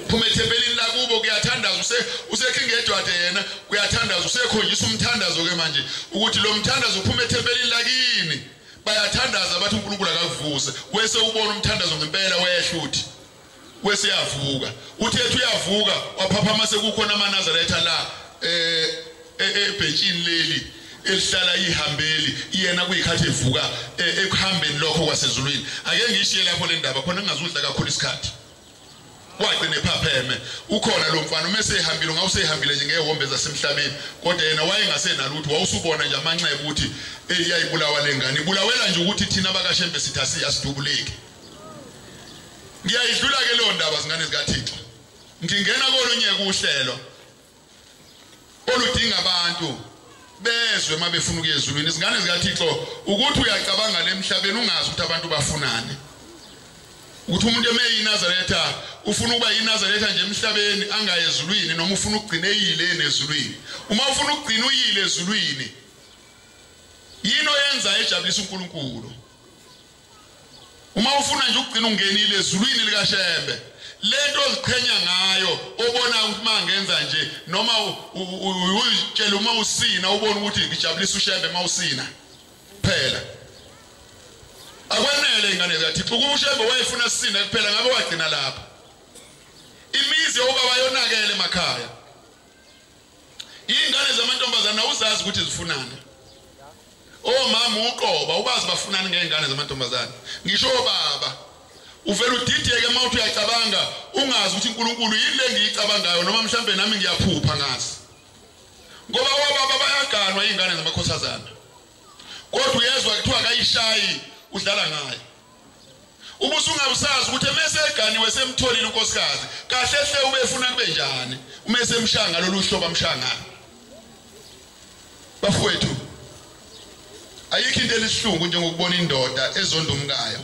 Phuma ethempelini lakubo kuyathandaza, useKing Edward yena kuyathandaza, usekhonjisa umthandazo ke manje ukuthi lo mthandazo uphuma ethempelini lakini, bayathandaza bathi uNkulunkulu akakuvuse. Wese ubona umthandazo ngempela wehla uthi wese yavuka. Uthi ethi uyavuka waphaphama sekukhona amaNazaretha la ebhentshini leli elihlala ihambeli, yena kuyikhathi evuka ekuhambeni lokho kwasezulwini. Ake ngishiye lapho le ndaba khona ngingazudla kakhulu isikhathi. Wagcina ephapheme ukhona lo mfana uma esehambile, ngawusehambile nje ngehombe zasemhlabeni, kodwa yena wayengasenalutho. Wawusubona nje amanxeba ukuthi eyayibulawa lengane, ibulawela nje ukuthi thina abakaShembe sithi asidubuleki. Ngiyayidlula ke leyo ndaba zingane zikaThixo, ngingena kolunye kuhlelo oludinga abantu bezwe uma befuna ukuya ezulwini. Izingane zikaThixo, ukuthi uyacabanga lemhlabeni ungazi ukuthi abantu bafunani, ukuthi umuntu emeyiNazaretha ufuna ukuba yiNazaretha nje emhlabeni angaye ezulwini, noma ufuna ukugcina eyile ezulwini. Uma ufuna ukugcina uyile ezulwini, yini oyenza ejabulisa uNkulunkulu? Uma ufuna nje ukugcina ungenile ezulwini likaShembe, lento oziqhenya ngayo obona ukuthi mangenza nje, noma uyitshela uma usina ubona ukuthi ngijabulisa uShembe uma usina kuphela, akwanele ingane zikaThixo. Ukuba uShembe wayefuna sisina kuphela ngabe wagcina lapho. Imizi obaba yonakele emakhaya, ingane zamantombazana uzazi ukuthi zifunani. Omama uqoba ubazi bafunani ngezingane zamantombazana, ngisho obaba uvela udideke uma uthi uyacabanga ungazi ukuthi uNkulunkulu yini le ngiyicabangayo, noma mhlambe nami ngiyaphupha ngazi. Ngoba obaba bayaganwa izingane zamakhosazana, kodwa uyezwa kuthiwa akayishayi udlala ngayo. Ubusungabusazi ukuthi mase eganiwe semtholile unkosikazi kahle hle ubefuna kube njani uma esemshanga lolu hlobo amshanga. Bafowethu, ayikho into elihlungu njengokubona indoda ezonda umkayo.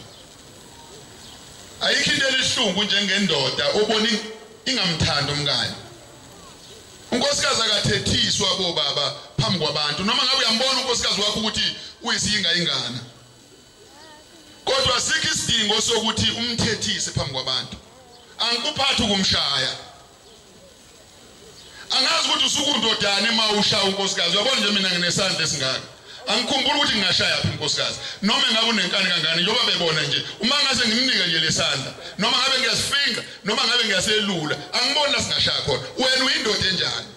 Ayikho into elihlungu njengendoda obona ingamthandi umkayo. Unkosikazi akathethiswa bobaba phambi kwabantu, noma ngabe uyambona unkosikazi wakho ukuthi uyisiyinga ingana, kodwa sikho isidingo sokuthi umthethise phambi kwabantu. Angikuphathi ukumshaya. Angazi ukuthi usukundodane uma ushaya unkosikazi. Uyabona nje mina nginesandla esingaka, angikhumbuli ukuthi ngingashaya phi unkosikazi, noma ngabe unenkani kangani, njengoba bebona nje uma ngase ngimnike nje lesandla, noma ngabe ngiyasifinqa, noma ngabe ngiyaselula, angiboni la singashaya khona. Wena uyindoda enjani?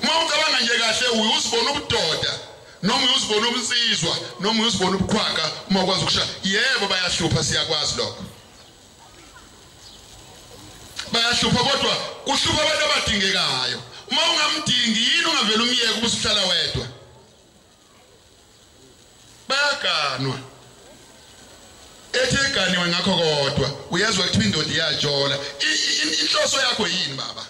Uma ucabanga nje kahle uyuzibona ubudoda, noma uyuzibona ubunsizwa, noma uyuzibona ubuqhwaga uma ukwazi ukushaya. Yebo bayahlupha, siyakwazi lokho, bayahlupha, kodwa kuhlupha abantu abadingekayo. Uma ungamdingi yini ungavela umyeke ubusuhlala wedwa? Bayaganwa. Useganiwe ngakho kodwa uyezwa kuthiwa indoda iyajola. Inhloso yakho yini baba?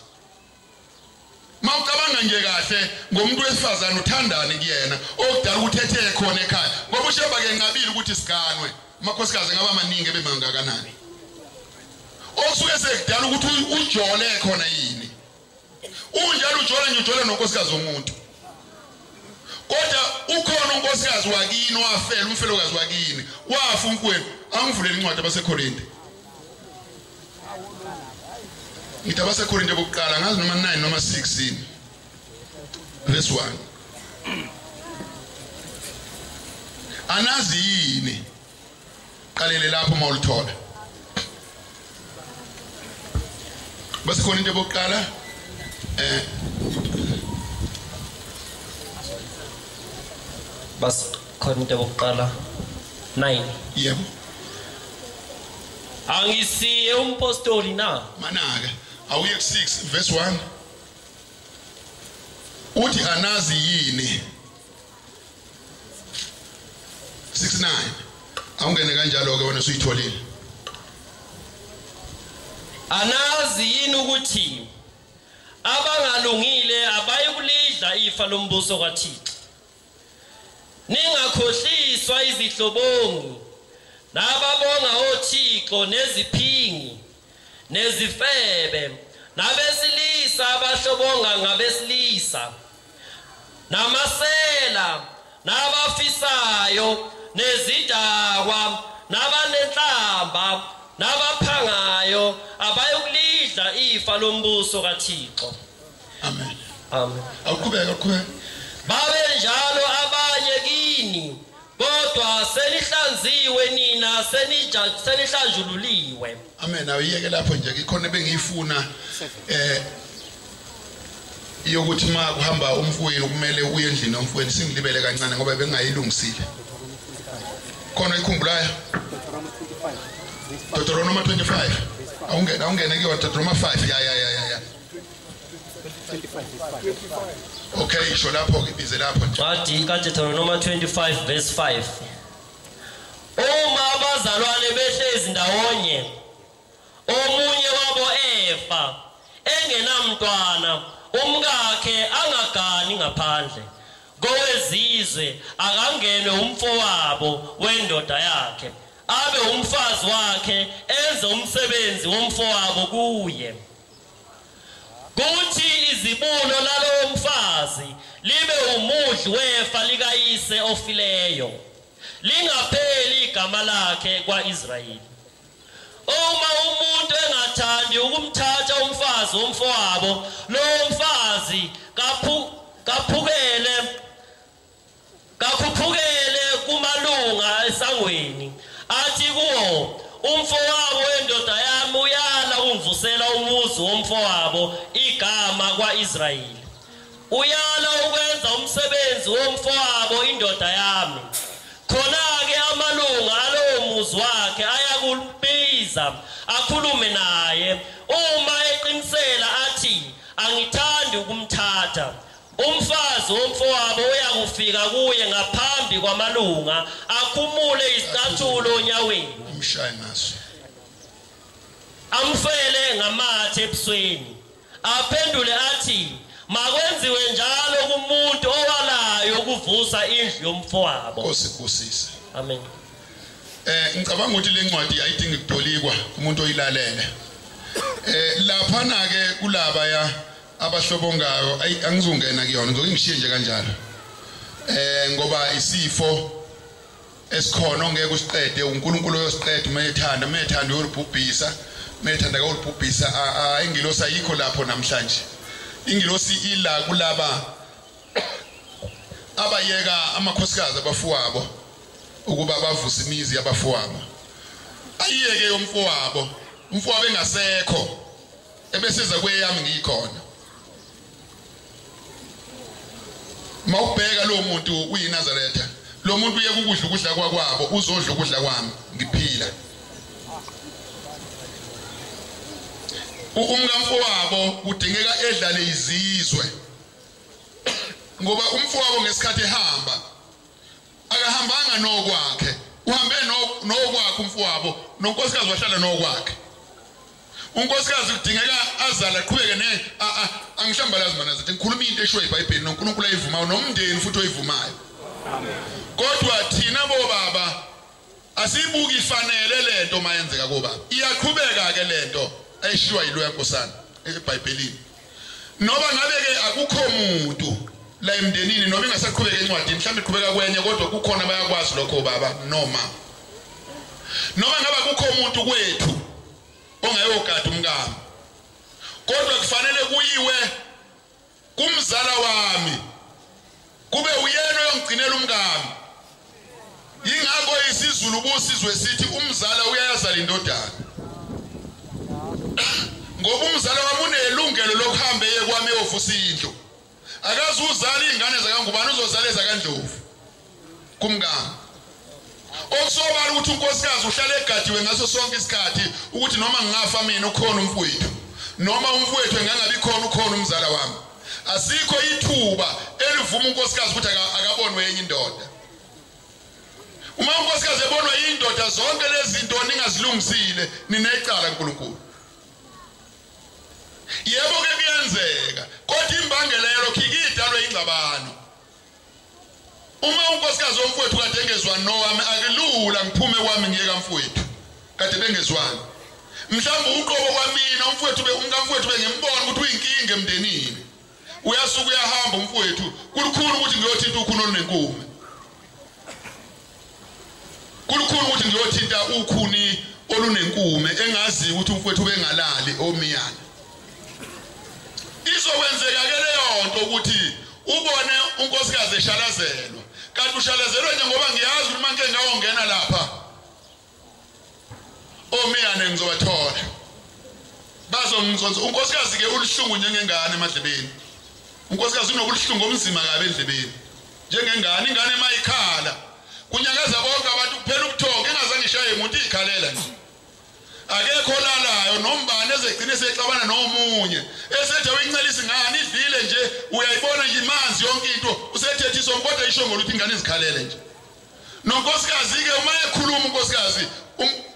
Mawucabanga nje kahle ngomuntu wesifazane uthandani kuyena okudala ukuthi ethe khona ekhaya, ngoba usheba ke nqabile ukuthi siganwe amakhosikazi ngaba maningi ebemangakanani. Osuke sekudala ukuthi ujole khona yini? Unjalo ujole nje ujole nonkosikazi womuntu. Kodwa ukhona unkosikazi wakini wafela, umfelokazi wakini wafa umfowenu. Angivulele incwadi abaseKorinte. Ngithi abaseKorinte bokuqala ngazi noma 9 noma 6 verse 1. Anazi yini? Qalele lapho mawulithola. BaseKorinte bokuqala BaseKorinte bokuqala 9. Yebo. Angisiye umpostoli na? Manaka awuye ku6 verse 1. Uthi anazi yini? 6:9. Awungene kanjalo ke wena usuyitholile. Anazi yini ukuthi abangalungile abayikulidla ifa lombuso kaThixo? Ningakhohliswa izihlobongi nababonga oThixo neziphingi nezifebe nabesilisa abahlobonga ngabesilisa namasela nabafisayo nezidakwa nabanenhlamba nabaphangayo abayokulidla ifa lombuso kaThixo. Amen. Amen. Awuqhubeka qhubeka. Babe njalo abanye kini, kodwa senihlanziwe nina, senihlanjululiwe. Amen. Awuyeke lapho nje ikhona bengiyifuna yokuthi ma kuhamba umfowenu kumele uye endlini yomfowenu. Singilibele kancane ngoba bengayilungisile. Khona ikhumbulayo Deuteronomy 25. Awungene kuyo Deuteronomy 5. Ya. Okay, isho lapho ke bize lapho nje. Ncwadi kaDeuteronomy 25 verse 5. Uma abazalwane behlezi ndawonye, omunye wabo efa engenamntwana, umkakhe angagani ngaphandle kowezizwe, akangenwe umfowabo wendoda yakhe, abe umfazi wakhe, enze umsebenzi womfowabo kuye. Kuthi izibulo lalowo mfazi libe umudli wefa likayise ofileyo, lingapheli igama lakhe kwaIsrayeli. Uma umuntu engathandi ukumthatha umfazi womfowabo, lowo mfazi kakhuphukele kumalunga esangweni, athi kuwo, umfowabo wendoda yami uyala ukungivusela umuzi womfowabo igama kwaIsrayeli, uyala ukwenza umsebenzi womfowabo indoda yami. Khona-ke amalunga alowo muzi wakhe ayakubiza akhulume naye. Uma eqinisela athi angithandi ukumthatha, umfazi womfowabo uyakufika kuye ngaphambi kwamalunga, akhumule isicathulo onyaweni, umshaye ngaso, amfele ngamathe ebusweni, aphendule athi makwenziwe njalo kumuntu owalayo ukuvusa indlu yomfowabo. Nkosi kusise. Amen. Ngicabanga ukuthi le ncwadi ayidingi kutolikwa umuntu oyilalele. Lapha na ke kulaba ya abahlobongayo angizongena kuyona, ngizoke ngishiye nje kanjalo. Ngoba isifo esikhona ongeke usiqede, uNkulunkulu uyosiqeda uma ethanda, uma ethanda uyolibhubhisa, uma ethanda akayolibhubhisa. Ingilosi ayikho lapho namhlanje. Ingilosi ila kulaba abayeka amakhosikazi abafowabo ukuba bavuse imizi yabafowabo. Ayiyeke yomfowabo, umfowabo engasekho ebeseza kweyami ngikhona. Mawubheka lo muntu uyiNazaretha, lo muntu uye ukudla ukudla kwakwabo, uzodla ukudla kwami ngiphila. Umkamfowabo kudingeka edlale izizwe, ngoba umfowabo ngesikhathi ehamba akahambanga nokwakhe, Uhambe nokwakhe umfowabo, nonkosikazi wahlala nokwakhe. Unkosikazi kudingeka azale aqhubeke ne angihlambalazi mana zathi ngikhuluma into eshiwo iBhayibheli noNkulunkulu ayivumayo nomndeni futhi oyivumayo. Kodwa thina bobaba asibuki ifanele lento mayenzeka kobaba. Iyaqhubeka ke lento ayishiwa yiloya nkosana eBhayibhelini. Noba ngabe ke akukho muntu la emndenini noma ingasaqhubeka encwadini, mhlawumbe iqhubeka kwenye, kodwa kukhona bayakwazi lokho baba noma ngabe akukho umuntu kwethu ongayogada umkami, kodwa kufanele kuyiwe kumzala wami kube uyena oyongigcinela umkami. Yingakho isiZulu busizwe sithi umzala uyayazala indodana, ngoba umzala wami unelungelo lokuhamba eye kwami eyovusa indlu. Akazuzala ingane zakaNgubane, uzozala ezakaNdlovu kumkami. Okusobala ukuthi unkosikazi uhlale egadiwe ngaso sonke isikhathi ukuthi noma ngingafa mina ukhona umfowethu, noma umfowethu engangabi khona ukhona umzala wami. Asikho ithuba elivuma unkosikazi ukuthi akabonwe enye indoda. Uma unkosikazi ebonwa indoda, zonke lezi zinto ningazilungisile ninecala kuNkulunkulu. Yebo ke kuyenzeka, kodwa imbangela yalokho ikidalwe ingxabano. Uma unkosikazi womfowethu kade engezwani nowami, akulula ngiphume kwami ngiye kamfowethu kade bengezwani. Mhlawumbe uqobo kwamina umfowethu umkamfowethu bengimbona ukuthi uyinkinga emndenini, uyasuka uyahamba umfowethu, kulukhulu ukuthi ngiyothinta ukhuni olunenkume, kulukhulu ukuthi ngiyothinta ukhuni olunenkume engazi ukuthi umfowethu bengalali omiyana. Izokwenzeka ke leyo nto ukuthi ubone unkosikazi eshalazelwa, kanti ushalazelwe nje ngoba ngiyazi ukuthi manje ngawongena lapha omiyane ngizobathola bazongizonza. Unkosikazi ke uluhlungu njengengane emadlebeni. Unkosikazi unobuhlungu omzima kabi endlebeni njengengane. Ingane mayikhala kunyakaza bonke abantu, kuphela ubuthongo, engazange ishaye umuntu, ikhalela nje. Akekho lalayo nombane ezegcine sexabana nomunye esethe uyincelisa ingane idlile nje, uyayibona nje imanzi yonke into, usethethiswa kodwa isho ngoluthi ingane izikhalele nje. Nonkosikazi ke uma ekhuluma unkosikazi,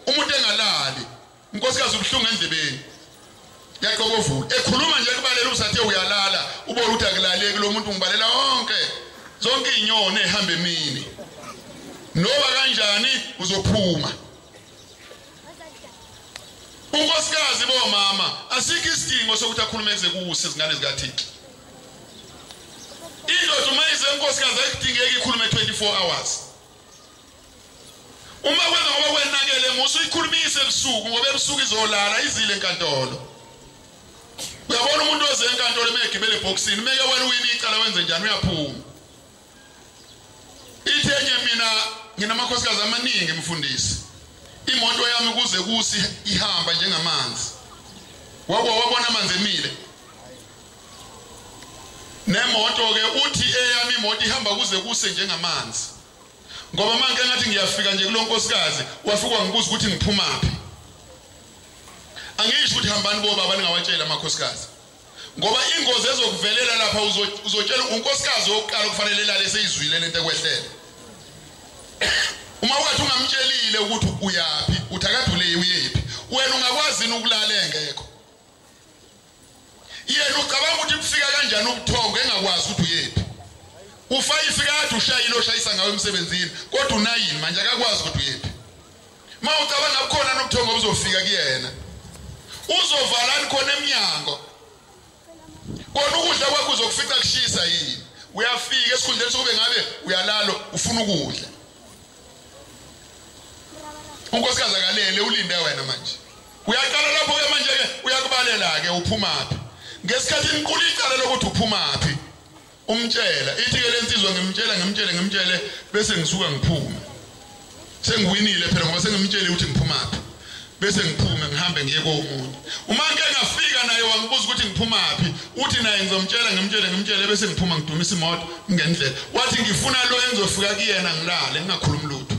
umuntu engalali, unkosikazi ubuhlungu endlebeni yaqobovula ekhuluma nje kubalela usathe uyalala, ubona ukuthi akulaleki lo muntu, ngibalela wonke zonke inyoni ehamba emini, noba kanjani uzophuma. Unkosikazi bomama asikho isidingo sokuthi akhulume kuze kuse izingane zikaThixo. Indoda uma ize unkosikazi ayidingeki ikhulume 24 hours. Uma kwenza ngoba kwenakele musu uyikhulumise ebusuku, ngoba ebusuku izolala izile enkantolo. Uyabona umuntu oze enkantolo emegibele ebhokisini, meke wena uyini icala wenze njani, uyaphuma. Ithi enye, mina nginamakhosikazi amaningi mfundisi, imoto yami kuze kusi ihamba njengamanzi. Wabona amanzi emile nemoto ke, uthi eyami imoto ihamba kuze kuse njengamanzi, ngoba manje ngathi ngiyafika nje kulonkosikazi wafika ngibuza ukuthi ngiphumaphi. Angisho ukuthi hambani bobaba ningawatshela amakhosikazi, ngoba ingozi ezokuvelela lapha uzotshela unkosikazi wokuqala kufanele elale seyizwile lento ekwehlele. Uma wathi ungamtshelile ukuthi uyaphi, uthi akadule uyephi, wena ungakwazi ukulala engekho. Yena ucabanga ukuthi kufika kanjani ubuthongo engakwazi ukuthi uyephi. Ufayifika kade ushayile oshayisa ngawe emsebenzini, kodwa unayini manje akakwazi ukuthi uyephi. Uma ucabanga kukhona nobuthongo obuzofika kuyena, uzovalani khona emnyango, kona ukudla kwakho uzokufica kushisa yini? Uyafika esikhundleni sokube ngabe uyalala ufuna ukudla. Unkosikazi akalele ulinde wena manje. Uyaqala lapho ke manje ke uyakubalela ke uphumaphi. Ngesikhathi niqula icala lokuthi uphumaphi, umtshela ithi ke lensizwa ngimtshela ngimtshele ngimtshele bese ngisuka ngiphume. Sengiwinile phela ngoba sengimtshele ukuthi ngiphumaphi. Bese ngiphume ngihambe ngiye komunye. Uma ngeke ngafika naye wangibuza ukuthi ngiphumaphi, uthi naye ngizomtshela ngimtshele ngimtshele bese ngiphuma ngidumisa imoto ngendlela. Wathi ngifuna lo engizofika kuyena ngilale ngingakhulumi lutho.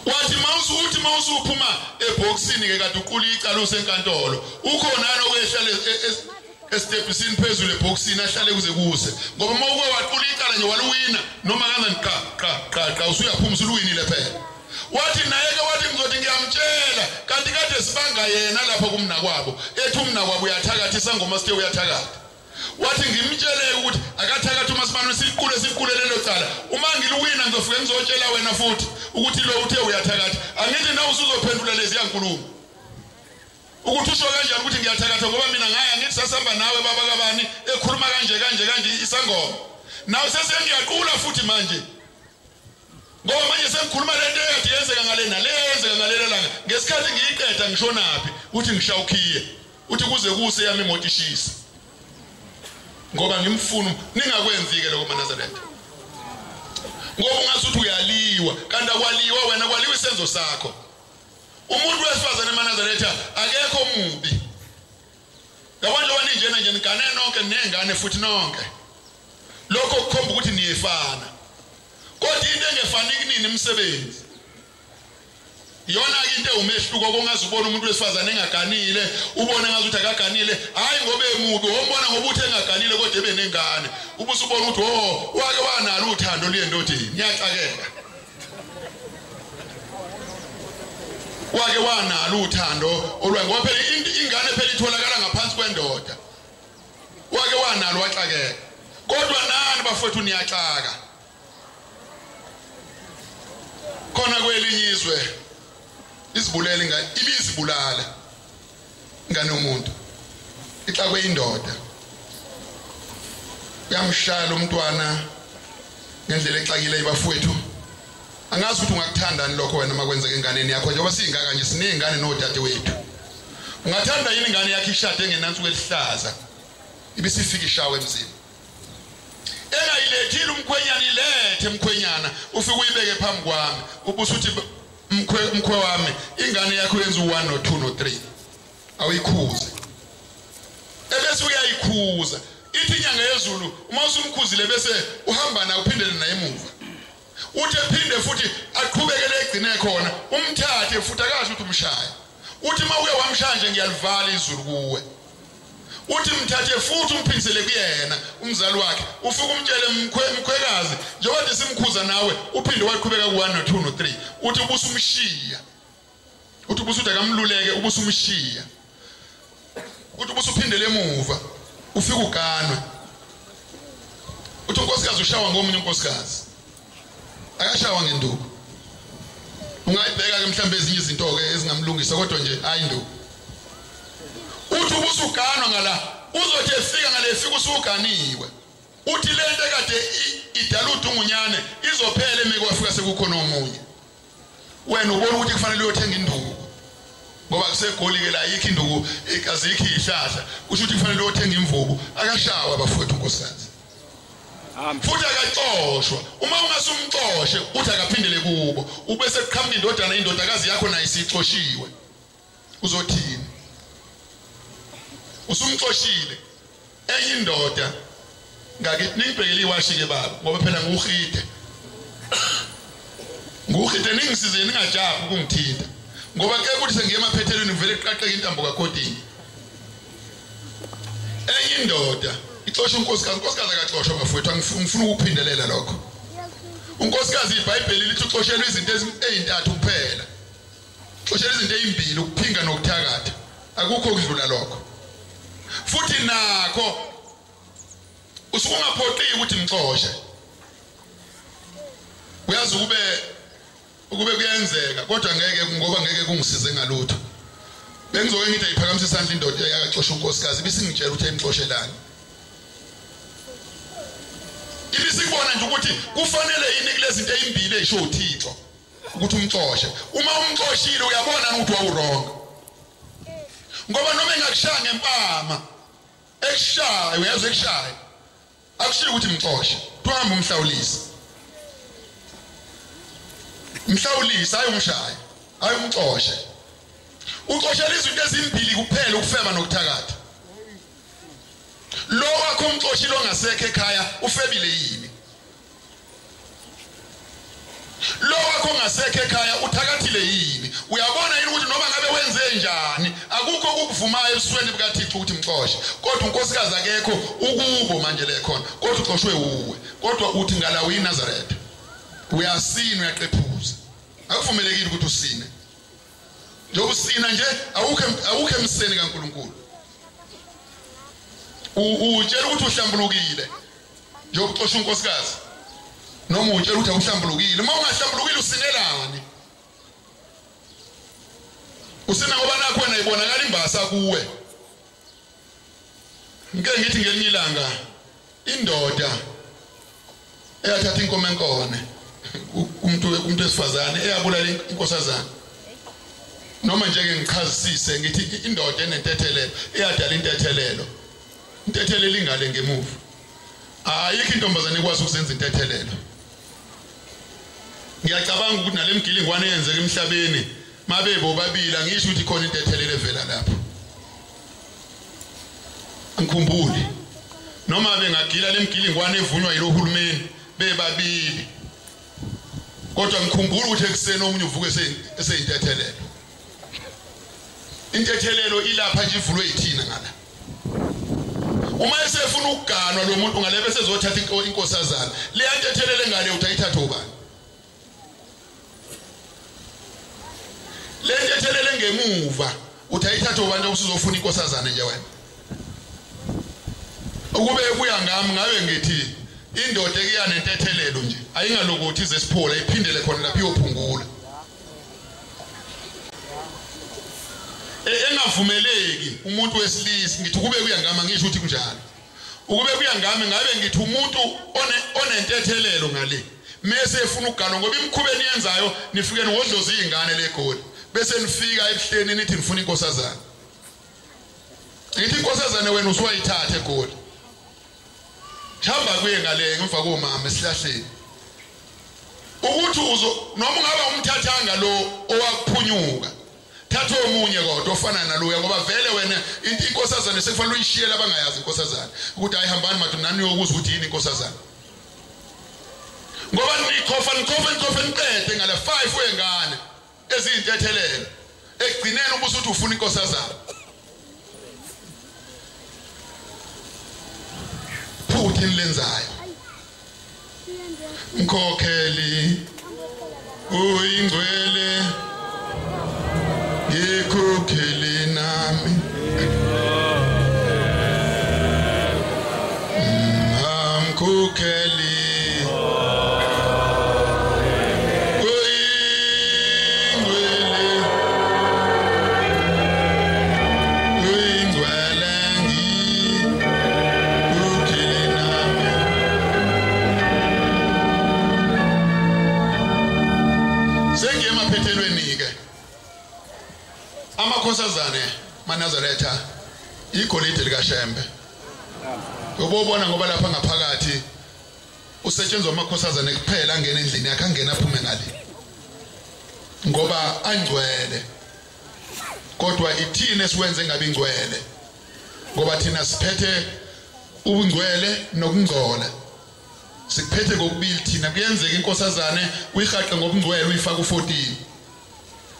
Wathi mawusuthi mawusuphuma eboxini ke kade uqula icala usenkantolo, ukhona lokwehlala Esitebhisini phezulu ebhokisini ahlale kuze kuse, ngoba uma uke waqula icala nje waluwina noma kanjani qa qa qa qa usuyaphuma usuluwinile phela. Wathi naye ke wathi ngizothi ngiyamtshela, kanti kade sibanga yena lapho kumnakwabo, ethi umnakwabo uyathakatha, isangoma sithe uyathakatha. Wathi ngimtshele ukuthi akathakatha uMasibani, siqule lelo cala, uma ngiluwina ngizofika ngizotshela wena futhi ukuthi lo uthe uyathakatha. Angithi nawe usuzophendula lezi yankulumo ukuthi usho kanjani ukuthi ngiyathakatha, ngoba mina ngaya ngithi sasihamba nawe baba kabani ekhuluma kanje kanje kanje isangoma, nawe sesengiyaqula futhi manje, ngoba manje sengikhuluma lento ekade yenzeka ngale nale yenzeka ngalelo langa. Ngesikhathi ngiyiqeda ngishonaphi, uthi ngishawukhiye, uthi kuze kuse yami imoto ishisa, ngoba ngimfuna. Ningakwenzi-ke lokho maNazaretha, ngoba ungasuthi uyaliwa, kanti akwaliwa wena, kwaliwa isenzo sakho. Umuntu wesifazane emaNazaretha akekho mubi. Yabona njengoba ninjena nje nigane nonke nengane futhi nonke, lokho kukhomba ukuthi niyefana. Kodwa into engefani kunini imisebenzi iyona-ke into ewumehluko, kongaze ubone umuntu wesifazane engaganile, ubone ngaze ukuthi akaganile, hhayi ngoba emubi, wombona ngoba uthi engaganile kodwa ebe nengane, ubusubona ukuthi oh wake wanalo uthando luye endodeni, ngiyaxakeka. Wake wanalo uthando olwa, ngoba phela ingane phela itholakala ngaphansi kwendoda. Wake wanalo waxakeka. Kodwa nani bafowethu niyaxaka. Khona kwelinye izwe izibulele ingane, ibizibulala ingane yomuntu, ixakwe indoda, uyamshaya lo mntwana ngendlela exakile bafowethu. Angazi ukuthi ungakuthandani lokho wena makwenzeka enganeni yakho, njengoba siyingaka nje siney'ngane nodadewethu. Ungathanda yini ingane yakho ishade engenansuku elihlaza ibisifika ishawe emzini, engayilethile umkhwenyana? Ilethe mkhwenyana, ufike uyibeke phambi kwami, ubusuthi mkhwe wami ingane yakho yenza u1 no2 no3, awuyikhuze. Ebese uyayikhuza, ithi inyanga yezulu uma usumkhuzile bese uhamba naye uphindele naye emuva, uthi ephinde futhi aqhubekele egcine khona, umthathe futhi akasho ukuthi umshaya, uthi uma uke wamshaya nje ngiyalivala izulu kuwe. Uthi mthathe futhi umphindisele kuyena umzali wakhe, ufike umtshele mkhwekazi njengoba simkhuza nawe uphinde waqhubeka ku1 no2 no3, uthi ubusumshiya, uthi ubusuthi akamluleke, ubusumshiya, uthi ubusuphindele emuva, ufike uganwe. Uthi unkosikazi ushawa ngomunye unkosikazi, akashawa ngenduku. Ungayibheka ke mhlawumbe ezinye izinto ke ezingamlungisa, kodwa nje hayi induku. Uthi ubusuganwa ngala, uzothi efika ngale efika usuganiwe. Uthi lento ekade idala udungunyane izophela emeke wafika sekukhona omunye. Wena ubona ukuthi kufanele uyothenga induku, ngoba kuseGoli ke la ayikho induku, azikho izihlahla, kusho ukuthi kufanele uyothenga imvubu. Akashawa bafowethu unkosikazi, futhi akaxoshwa. Uma ungasumxoshe uthi akaphindele kubo, ubese kuqhamuka indodana, indodakazi yakho nayo isixoshiwe, uzothini? Usumxoshile enye indoda ngakithi ningibhekele iwashi ke baba, ngoba phela nguhide ningisize ningajabhi ukungithinta, ngoba ke kuthi sengiye emaphethelweni ngivele kuqaqeke intambo kakhodini. Enye indoda ixosha unkosikazi, unkosikazi akaxoshwa bafowethu, ngifuna ukuphindelela lokho. Unkosikazi iBhayibheli lithi uxoshelwe izinto ezintathu kuphela, uxoshelwe izinto ezimbili, ukuphinga nokuthakatha, akukho okudlula lokho. Futhi nakho usuke ungaphoqiki ukuthi mxoshe, uyazi ukube kuyenzeka, kodwa ngeke, ngoba ngeke kungisize ngalutho. Bengizoke ngithi ayiphakamise isandla indoda eyaxosha unkosikazi, ibisingitshela ukuthi ayimxoshelani, ibisikubona nje ukuthi kufanele yini kulezi zinto ezimbili ezisho uThixo ukuthi umxoshe. Uma umxoshile uyabona ukuthi wawuwrong, ngoba noma engakushaya ngempama ekushaya, uyazi ekushaya, akushiyo ukuthi mxoshe, tuhamba umhlawulise, mhlawulise, hayi umshaye, hayi umxoshe. Uxoshela izinto ezimbili kuphela, ukufeba nokuthakatha. Lo wakho umxoshile ongasekho ekhaya ufebile yini? Lo wakho ongasekho ekhaya uthakathile yini? Uyabona yini ukuthi noma ngabe wenze njani akukho Akukho ukuvumayo ebusweni bukaThixo ukuthi mxoshe, kodwa unkosikazi akekho ukubo manje le khona, kodwa uxoshwe uwe, kodwa uthi ngalawo iNazaretha. Uyasina, uyaqephuza. Akuvumelekile ukuthi usine. Njengoba usina nje awukho emseni kaNkulunkulu. Utshela ukuthi uhlambulukile njengoba uxosha unkosikazi, noma utshela ukuthi awuhlambulukile. Uma ungahlambulukile usinelani? Usina ngoba nakho wena ibonakala imbasa kuwe. Ngike ngithi ngelinye ilanga indoda eyathatha inkomo enkone umuntu wesifazane eyabulala inkosazana, noma nje ke ngichazisise ngithi indoda enentethelelo eyadala intethelelo, intethelelo ingale ngemuva. Ayikho intombazane ekwazi ukuzenza intethelelo. Ngiyacabanga ukuthi nale mgilingwane eyenzeka emhlabeni mabe bobabili angisho ukuthi khona intethelelo evela lapho. Angikhumbuli noma bengagila lemgilingwane evunywa yilohulumeni bebabili, kodwa ngikhumbula ukuthi ekuseni omunye uvuke eseyintethelelo. Intethelelo ilapha nje ivulwe yithina ngala. Uma esefuna ukuganwa lo muntu ngale bese ezothatha inkosazana, leya ntethelelo engale uthi ayithathe ubani? Le ntethelelo engemuva uthi ayithathe ubani usuzofuna inkosazana nje wena? Ukube kuya ngami ngabe ngithi indoda ekuya nentethelelo nje ayingalokuthi ize siphola, iphindele khona lapho iyophungula. Engavumeleki umuntu wesilisa, ngithi ukube kuya ngami ngisho ukuthi kunjalo. Ukube kuya ngami ngabe ngithi umuntu onentethelelo ngale mese efuna ukuganwa, ngoba imikhuba eniyenzayo nifike niwodloza izingane legoli bese nifika ebuhleni nithi nifuna inkosazana. Ngithi inkosazana wena usuwayithatha egoli, hamba kuye ngale ngemva komama esihlahleni. Ukuthi uzo noma ungaba umthathanga lo owakuphunyuka, thatha omunye kodwa ofana naloya, ngoba vele wena inkosazana sekufanele uyishiyele abangayazi inkosazana ukuthi ayihambani madoda nani uyokuzwa ukuthi yini inkosazana. Ngoba nikhofa nikhofa nikhofa niqede ngale 5 wengane eziyintethelelo, ekugcineni ubuso uthi ufuna inkosazana. Phutha lenzayo mkhokheli uyingcwele ngikhokhele nami amkhokheli uyingcwele uyingcwele ngikhokhele nami. Sengiye emaphethelweni ke. Amakhosazane maNazaretha igolide likaShembe. Ubobona ngoba lapha ngaphakathi usetshenzwa amakhosazane kuphela, angena endlini yakhe angena aphume ngale ngoba angcwele. Kodwa ithina esiwenze ngabe ingcwele, ngoba thina siphethe ubungcwele nokungcola, sikuphethe kokubili thina. Kuyenzeka inkosazane uyihaqe ngobungcwele uyifake u14,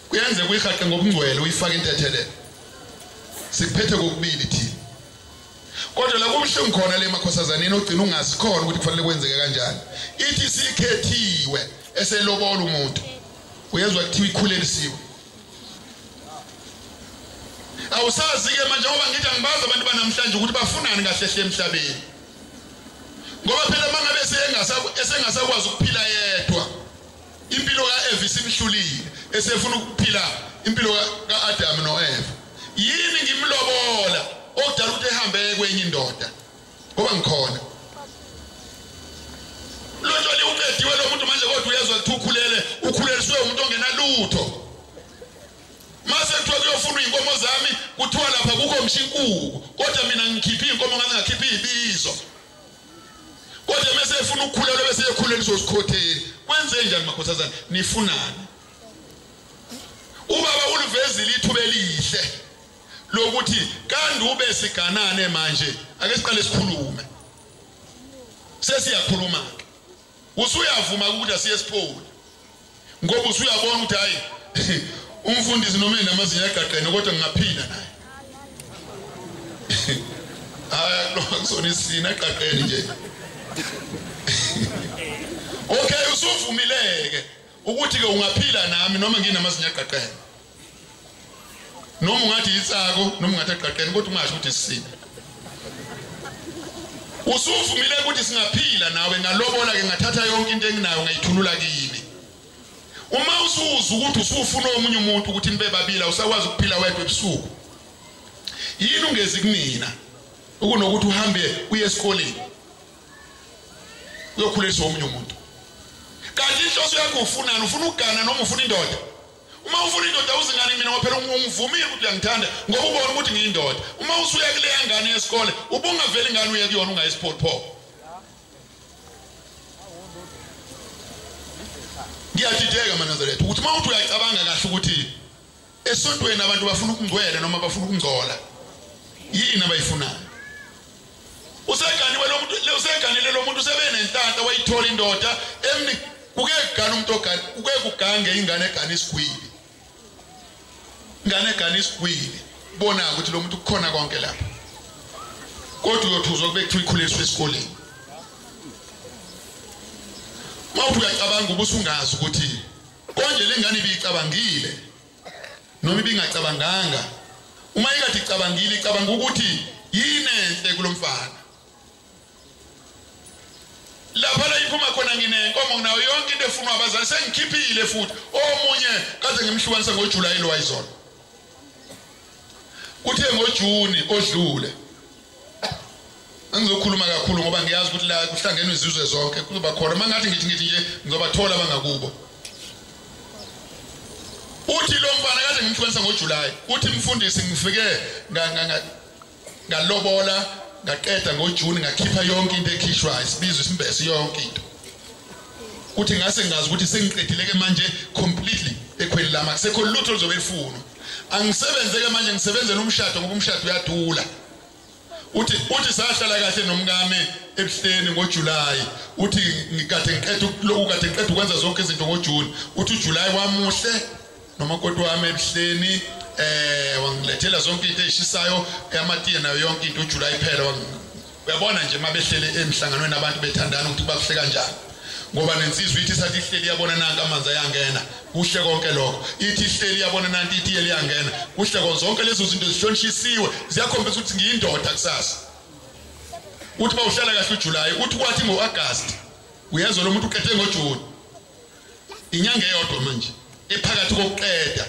kuyenzeka uyihaqe ngobungcwele uyifake intethelelo. Sikuphethe kokubili thina. Kodwa la kubuhlungu khona le makhosazaneni ogcina ungazi khona ukuthi kufanele kwenzeke kanjani. Ithi sikhethiwe eselobola umuntu, uyezwa kuthiwa ikhulelisiwe. Awusazi ke manje, ngoba ngithi angibazi abantu banamhlanje ukuthi bafunani kahle hle emhlabeni. Ngoba phela mangabe esengasakwazi ukuphila yedwa, impilo kaEva isimhlulile, esefuna ukuphila impilo kaAdam noEva. Yini ngimlobola okudala ukuthi ehambe kwenye indoda ngoba ngikhona? Lonto liuqediwe lo muntu manje, kodwa uyezwa ukuthi ukhulele, ukhuleliswe umuntu ongenalutho. Mase kuthiwa kuyofuna inkomo zami, kuthiwa lapha kukho mshinkuku, kodwa mina ngikhiphe inkomo ngaze ngakhipha ibizo. Kodwa mase efuna ukukhulelwa bese ekhuleliswa esikhotheni. Kwenze njani makhosazana? Nifunani? Ubaba ulivezile ithuba elihle lokuthi kanti ube siganane manje, ake siqale sikhulume. Sesiyakhuluma ke. Usuyavuma ukuthi asiye esipholi, ngoba usuyabona ukuthi hayi umfundisi noma enamazinyo agaqene kodwa ngingaphila naye. Hayi akusona isina eqaqeni nje. Okay, usuvumileke ukuthi ke ungaphila nami noma nginamazinyo aqaqene. Noma ungathi itsako noma ungathi aqaqene kodwa ungasho ukuthi isina. Usuvumile ukuthi singaphila nawe ngalobola ke ngathatha yonke into enginayo ngayithulula kimi. Uma usuza ukuthi usufuna omunye umuntu ukuthi nibe babili awusakwazi ukuphila wedwa ebusuku. Yini ungezi kumina ukunokuthi uhambe uye esikoleni uyokhulisa omunye umuntu? Kanti inhloso yakho ufunani? Ufuna ukugana noma ufuna indoda? Uma ufuna indoda uzingane mina ngoba phela ungivumile ukuthi uyangithanda ngoba ubona ukuthi ngiyindoda. Uma usuya kuleya ngane yesikole ubungaveli ingane uye kuyona ungayisiphopho. Ngiyadideka maNazaretha ukuthi uma uthi uyacabanga kahle ukuthi esontweni abantu bafuna ukungcwele noma bafuna ukungcola, yini abayifunayo? Useganiwe lo muntu, useganile lo muntu, usebenenhlanhla wayithola indoda emni. Kuke kugana umuntu ogana, kuke kugange ingane egana isigwili. Ingane egana isigwili. Bona ukuthi lo muntu kukhona konke lapha. Kodwa uyothuzwa kube kuthiwa ikhuliswe esikoleni. Mawuthi uyacabanga ubusungazi ukuthi konje lengane ibicabangile noma ibingacabanganga. Uma ikade icabangile icabanga ukuthi yini enhle kulomfana. Lapha la iphuma khona nginenkomo nginayo yonke into efunwa abazali sengikhiphile futhi omunye kaze ngimhlukanisa ngoJuly lo wayizolo. Kuthe ngoJuni odlule angizokhuluma kakhulu ngoba ngiyazi ukuthi la kuhlangenwe izizwe zonke kuzoba khona mangathi ngithi nje ngizobathola abangakubo. Uthi lo mfana kaze ngimhlukanisa ngoJuly, uthi mfundisi ngifike ngalobola ngaqeda ngoJuni ngakhipha yonke into ekhishwayo isibizo isimbese yonke into. Uthi ngase ngazi ukuthi sengiqedile ke manje completely ekhweni lami akusekho lutho lizobe lifunwa. Angisebenze ke manje ngisebenzele umshado ngoba umshado uyadula. Uthi sahlala kahle nomkami ebuhleni ngoJuly. Uthi ngikade ngiqeda lokhu kade ngiqeda ukwenza zonke izinto ngoJuni. Uthi uJuly wamuhle nomakoti wami ebuhleni wangilethela zonke into ezishisayo amatiye nayo yonke into uJuly phela. Uyabona nje mabehlele emhlanganweni abantu bethandana ukuthi bakuhle kanjani. Ngoba nensizwa ithi sathi ihleli yabona nanka amanzi ayangena kuhle konke lokho. Ithi ihleli yabona nanti itiye liyangena kuhle konke. Zonke lezo zinto zihlonishisiwe ziyakhombisa ukuthi ngiyindoda kusasa. Uthi bawuhlala kahle uJuly, uthi kwathi ngoAugust uyezwa lo muntu uqede ngoJune. Inyanga eyodwa manje ephakathi kokuqeda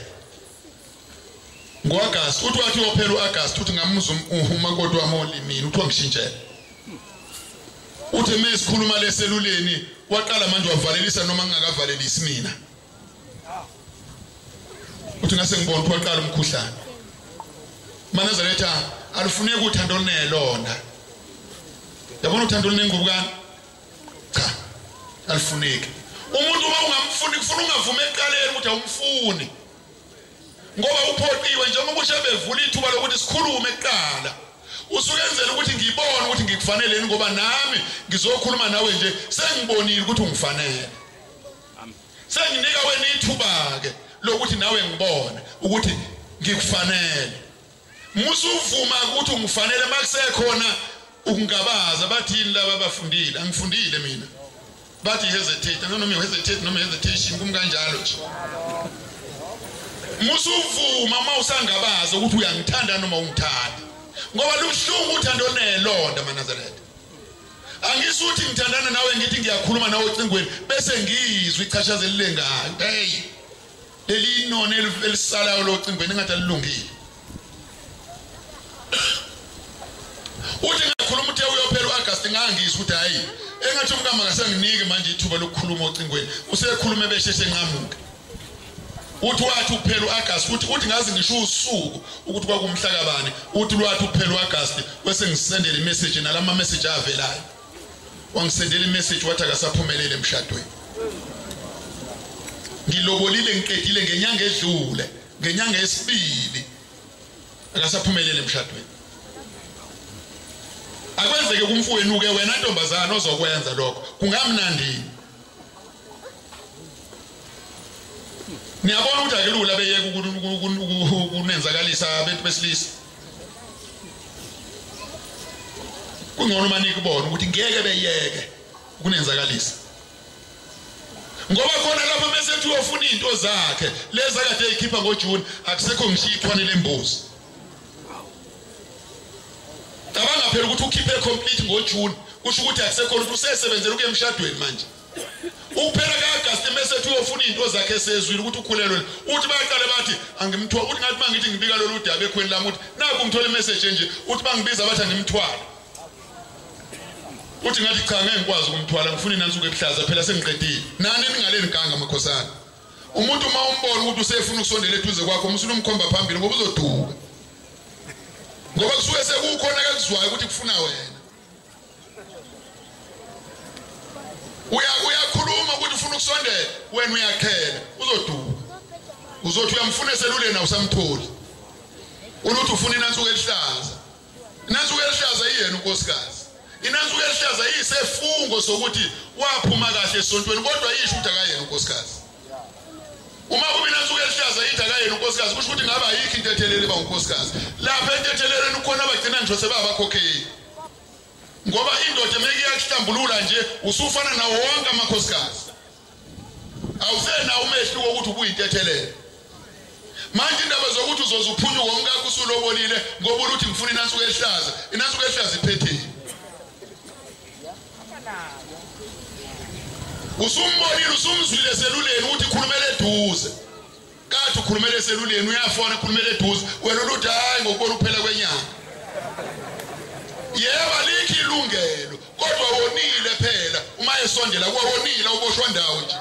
ngoAugust. Uthi wathi uyophela uAugust uthi ngamuzwa umakoti wami olimini uthi wangishintshela. Uthi mesikhuluma leseluleni waqala manje wavalelisa noma ngingakavalelisi mina. Uthi ngase ngibona ukuthi waqala umkhuhlane. MaNazaretha alufuneki uthando olunelonda. Yabona uthando olunengubukana? Cha, alufuneki. Umuntu uma ungamfuni kufuna ungavumi ekuqaleni ukuthi awumfuni. Ngoba uphoqiwe njengoba ushe bevula ithuba lokuthi sikhulume kuqala. Usukenzela ukuthi ngibone ukuthi ngikufanele yini ngoba nami ngizokhuluma nawe nje sengibonile ukuthi ungifanele. Senginika wena ithuba ke lokuthi nawe ngibone ukuthi ngikufanele. Musuvuma ukuthi ungifanele makusekhona ukungabaza bathini laba abafundile. Angifundile mina. Bathi hesitate noma hesitate noma hesitation kum kanjalo nje. Musuvuma uma usangabaza ukuthi uyangithanda noma ungithanda. Ngoba lubuhlungu uthando olunelonda maNazaretha. Angisuthi ngithandana nawe ngithi ngiyakhuluma nawe ocingweni bese ngizwe ichashaza elilengayo. Hey, leli inoni elisalayo locingweni engathi alilungile. Uthi ngakhuluma uthe uyophela uAugust ngangizwa ukuthi hayi engathi umkama akasanginiki manje ithuba lokukhuluma ocingweni. Usekhuluma besheshe enqamuke. Uthi wathi uphela uAugust uthi ngazi ngisho usuku ukuthi kwakumhla kabani. Uthi lwathi uphela uAugust bese ngisendele imessage nalama message avelayo. Wangisendela imessage wathi akasaphumelele emshadweni. Ngilobolile ngiqedile ngenyanga edlule, ngenyanga yesibili akasaphumelele emshadweni. Akwenzeke kumfowenu ke wena ntombazana ozokwenza lokho kungamnandi. Niyabona ukuthi akulula beyeke ukunenzakalisa abantu besilisa. Kungcono uma nikubona ukuthi ngeke beyeke ukunenzakalisa. Ngoba khona lapho mase ethi uyofuna izinto zakhe lezi akade eyikhipha ngoJune, akusekho ngisho ithwane lembuzi. Cabanga phela ukuthi ukhiphe complete ngoJune, kusho ukuthi akusekho ukuthi usesebenzela ukuya emshadweni manje. Ukuphela kaAugust mase ethi uyofuna izinto zakhe esezwile ukuthi ukhulelwe, uthi bayaqale bathi angimthwala, uthi ngathi mangithi ngibika lolu daba ekhweni lami, uthi naku ngithola imessage nje, uthi bangibiza bathi angimthwala. Uthi ngathi cha ngeke ngikwazi ukumthwala, ngifuna inansuku ebuhlaza phela sengiqedile. Nani ningaleni ganga makhosana. Umuntu uma umbona ukuthi usefuna ukusondela eduze kwakho, umsula umkhomba phambili ngoba uzoduka. Ngoba kusuke sekukhona akakuzwayo ukuthi kufuna wena. Uyakhuluma ukuthi ufuna ukusondela, wena uyakhela, uzoduka. Uzothi uyamfuna eseluleni awusamtholi. Uthi ufuna inansuku elihlaza. Inansuku elihlaza iyena unkosikazi. Inansuku elihlaza iyisefungo sokuthi waphuma kahle esontweni, kodwa yisho ukuthi akayena unkosikazi. Uma kuba inansuku elihlaza ithi akayena unkosikazi, kusho ukuthi ngabe ayikho intethelelo eba unkosikazi. Lapha entethelelweni kukhona abagcina ngisho sebabakhokheli. Ngoba indoda emeke iyakuhlambulula nje, usufana nawo wonke amakhosikazi. Awusenawo umehluko ukuthi ubuyintethelelo. Manje indaba zokuthi uzozuphunyuka umkakho usulobolile ngoba uthi ngifuna inansuku elihlaza, inansuku elihlaza iphethile. Usumbonile, usumzwile seluleni ukuthi khulumele eduze. Kade ukhulumele seluleni, uyafona ukhulumele eduze, wena uthi hayi ngokubona ukuphela kwenyanga. Yebo alikho ilungelo, kodwa wonile phela uma esondela kuwonile, awuboshwa ndawo nje.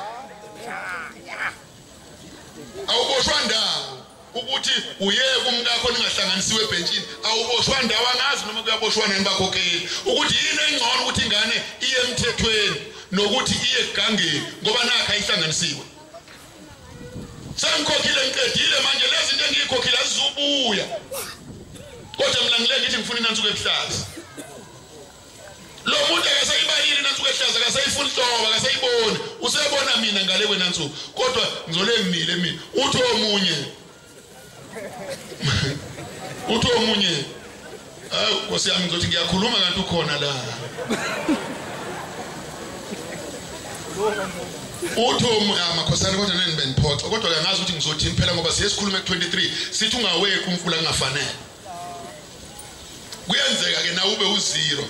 Awuboshwa ndawo ukuthi uyeke umkakho ningahlanganisiwe ebhentshini, awuboshwa ndawo. Angazi noma kuyaboshwa nani bakhokheli ukuthi yini engcono ukuthi ingane iye emthethweni nokuthi iye egangeni, ngoba nakho ayihlanganisiwe. Sengikhokhile ngiqedile manje, lezi zinto engiyikhokhile azizubuya. Kodwa mina ngile ngithi ngifuna inansuku ebuhlaza. Lo muntu akasayibalile inansuku ehlaza, akasayifuni hlobo, akasayiboni, usebona mina ngale kwenansuku, kodwa ngizole ngimile mina. Uthi omunye, uthi omunye, hayi Nkosi yami ngizothi ngiyakhuluma kanti ukhona la. Uthi amakhosana kodwa nani beniphoxa, kodwa ke angazi ukuthi ngizothini phela ngoba siye sikhulume ku-23 sithi ungaweki umfula kungafanele. Kuyenzeka ke nawe ube u0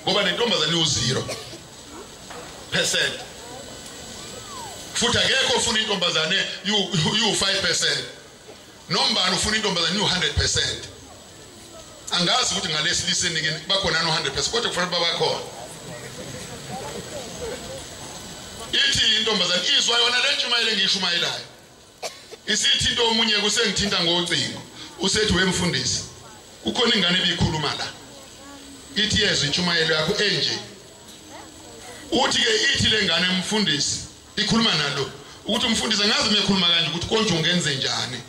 ngoba nentombazane u0%. Futhi akekho ofuna intombazane u5%. Nombani ufuna intombazane u100%. Angazi ukuthi ngalesiliseni ke bakhona no 100%, kodwa kufanele babakhona. Ithi intombazane izwa yona le ntshumayelo engiyishumayelayo. Isithi into omunye kusengithinta ngocingo, usethi wemfundisi kukhona ingane ebikhuluma la, ithi yezwe intshumayelo yakho enje. Uthi ke ithi lengane emfundisi ikhuluma nalo ukuthi umfundisi angazi mekhuluma kanje ukuthi konje ungenze njani.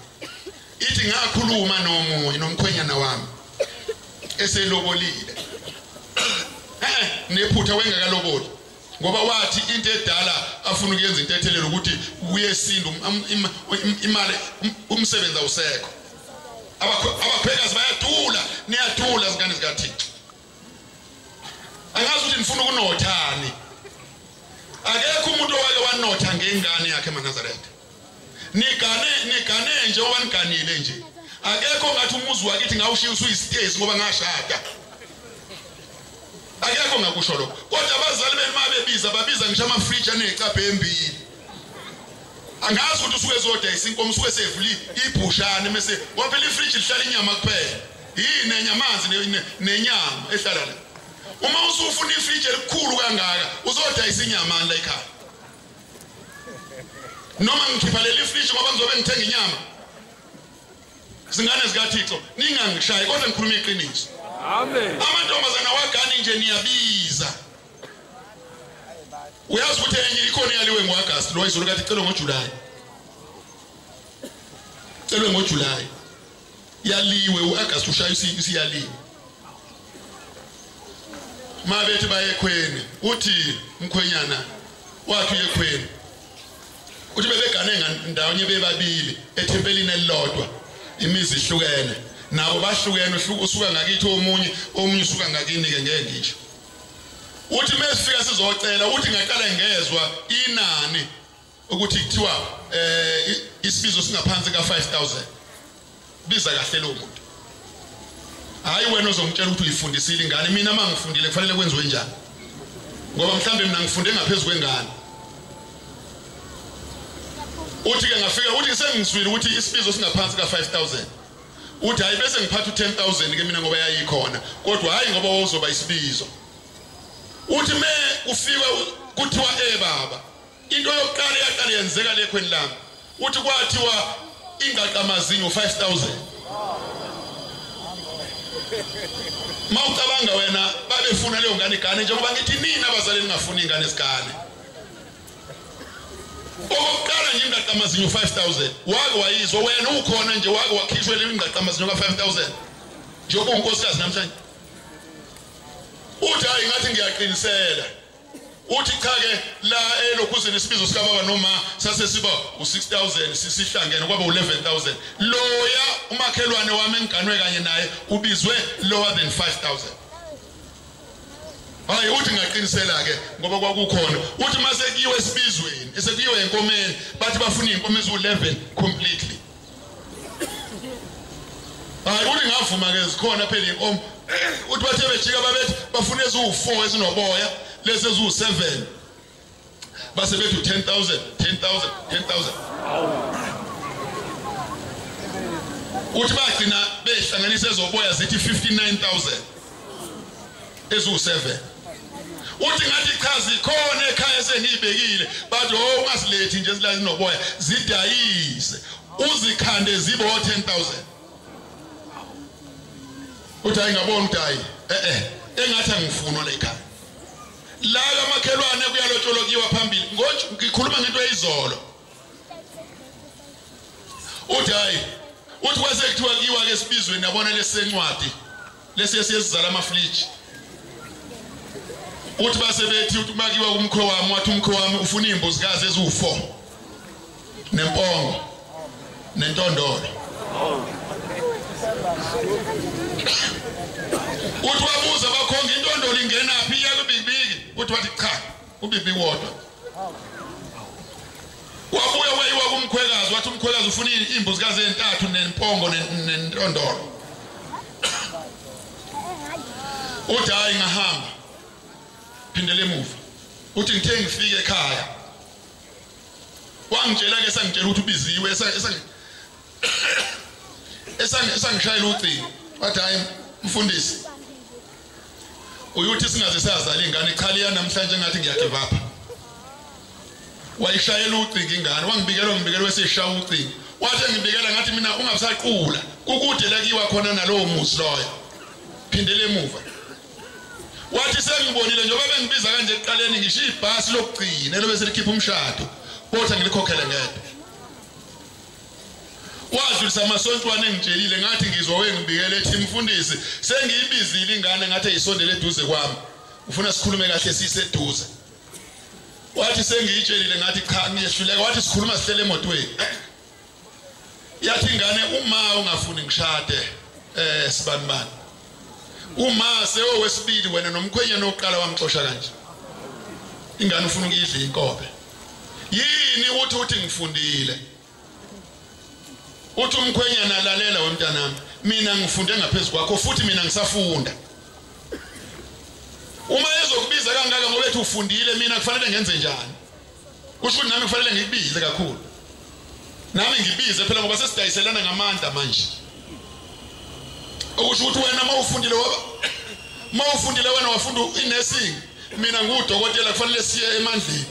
Ithi ngakhuluma nomunye nomkhwenyana wami eselobolile, nephutha wengakaloboli, ngoba wathi into edala afuna ukuyenza intethelelo ukuthi kuyesinda imali, umsebenzi awusekho. Abaphekazi bayadula, niyadula zingane zikaThixo. Angazi ukuthi nifuna ukunothani. Akekho umuntu owake wanotha ngengane yakhe emaNazaretha. Nigane nje owaniganile nje. Akekho ngathi umuzi wakithi ngawushiya usuyisitezi ngoba ngashada. Akekho ngakusho lokho. Kodwa abazali benu mabebiza babiza ngisho amafriji anecaphe embili. Angazi ukuthi usuke ezodayisa inkomo, usuke sevuli ibhushane mase ngoba phela ifriji lihlala inyama kuphela. Yini enyamanzi nenyama ehlala la. Uma usufuna ifriji elikhulu kangaka uzodayisa inyama la ekhaya. Noma ngikhipha leli friji ngoba ngizobe ngithenga inyama. Zingane zikaThixo ningangishayi kodwa ngikhuluma iqiniso. Amen. Amantombazana wagani nje niyabiza. Uyazi ukuthi enye ikhona yaliwe ngoAugust lo izolo kathi icelwe ngoJuly. Icelwe ngoJuly. Yaliwe uAugust ushaya isiyaliwe. Mabethi bayekhweni uthi mkhwenyana wathi uyekhweni. Uthi bebegane ndawonye bebabili ethempelini elilodwa imizi ihlukene. Nabo bahlukene, usuka ngakithi omunye, omunye usuka ngakini ke ngeke ngisho. Uthi mesifika sizocela, uthi ngaqala ngezwa inani ukuthi kuthiwa isibizo singaphansi ka 5000. Biza kahle lo muntu. Hayi wena ozongitshela ukuthi uyifundisile ingane, mina mangifundile kufanele kwenziwe njani? Ngoba mhlambe mina ngifunde ngaphezulu kwengane. Uthi ke ngafika, uthi sengizwile ukuthi isibizo singaphansi ka 5000. Uthi hayi bese ngiphatha u10000 ke mina ngoba yayikhona, kodwa hayi ngoba uzoba isibizo. Uthi me kufika kuthiwa baba, into yokuqala yaqala yenzeka lekhweni lami. Uthi kwathiwa ingaqamazinyo 5000. Mawucabanga wena babefuna leyo ngane igane, njengoba ngithi nina abazali ningafuni ingane esigane. Okokuqala nje ingaqamazinyo 5000 wake wayizwa wena ukhona nje, wake wakhishwe le ingaqamazinyo ka 5000 njengoba unkosikazi namhlanje. Uthi hayi ngathi ngiyaqinisela. Uthi cha ke la elokhuzeni isibizo sika baba noma sase siba u6000 sisihlangene kwaba u11000. Loya umakhelwane wami engiganwe kanye naye ubizwe lower than 5000. Hayi uthi ngaqinisela ke ngoba kwakukhona. Uthi mase kuyiwe esibizweni, esekuyiwe enkomeni, bathi bafuna inkomo ezu11 completely. Hayi uthi ngavuma ke zikhona phela inkomo. Uthi bathe bejika babethi bafuna ezu4 ezinoboya, lezi ezu7. Base bethu 10000 10000 10000. Uthi bagcina behlanganisa ezoboya zithi 59000 ezu7. Uthi ngathi cha zikhona ekhaya esengiyibekile, bathi oh ungasilethi nje zila zinoboya, zidayise uzikhande zibe 10000. Uthi hayi ngabona ukuthi hayi engathi angifunwa la ekhaya. La kamakhelwane kuyalotsholokiwa phambili, ngikhuluma ngento eyizolo. Uthi hayi, uthi kwase kuthiwa kiwa ke sibizweni yabona lesencwadi lesi esizala amafridge. Uthi base bethi uthi makiwa kumkho wami, wathi umkho wami ufuna izimbuzikazi eziwu4 nempongo nentondolo. Uthi wabuza bakhonga intondolo ingenaphi, iya kubibiki. Uthi wathi cha, ubibi wodwa. Wabuya wayiwa kumkhwekazi, wathi umkhwekazi ufuna izimbuzikazi ezintathu nempongo nentondolo. Uthi hayi ngahamba phindele emuva. Uthi ngithe ngifike ekhaya, wangitshela ke sangitshela ukuthi ubiziwe, esangishayela ucingo. Wathi hayi mfundisi, uyuthi singaze sazala ingane, cha liya namhlanje ngathi ngiyagive up. Wayishayela ucingo ingane, wangibikela wesishaya ucingo. Wathi ngibikela ngathi mina ungabusaqula, kukude la kiwa khona nalowo muzi loyo, phindele emuva. Wathi sengibonile njengoba bengibiza kanje ekuqaleni, ngisho ibhasi lokugcina elobe selikhipha umshado, kodwa ngilikhokhele ngedwa. Wadlulisa amasontwana engitshelile, ngathi ngizwa wengibikele ethi mfundisi sengiyibizile ingane, ngathi ayisondele eduze kwami, ufuna sikhulume kahle siseduze. Wathi sengiyitshelile ngathi cha ngiyehluleka. Wathi sikhuluma sihlele emotweni. Yathi ingane uma ungafuni ngishade sibanibani, uma sewowesibili wena nomkhwenyana oqala wamxosha kanje, ingane ufuna ukuyidla inkobe. Yini uthi uthi ngifundile? Uthi umkhwenyana lalela wemntanami, mina ngifunde ngaphezulu kwakho futhi mina ngisafunda. Uma ezokubiza kangaka ngoba ethi ufundile, mina kufanele ngenze njani? Kusho ukuthi nami kufanele ngikubize kakhulu. Nami ngibize phela ngoba sesidayiselana ngamandla manje. Okusho ukuthi wena mawufundile waba mawufundile wena wafunda inursing, mina ngudokotela kufanele siye emandleni.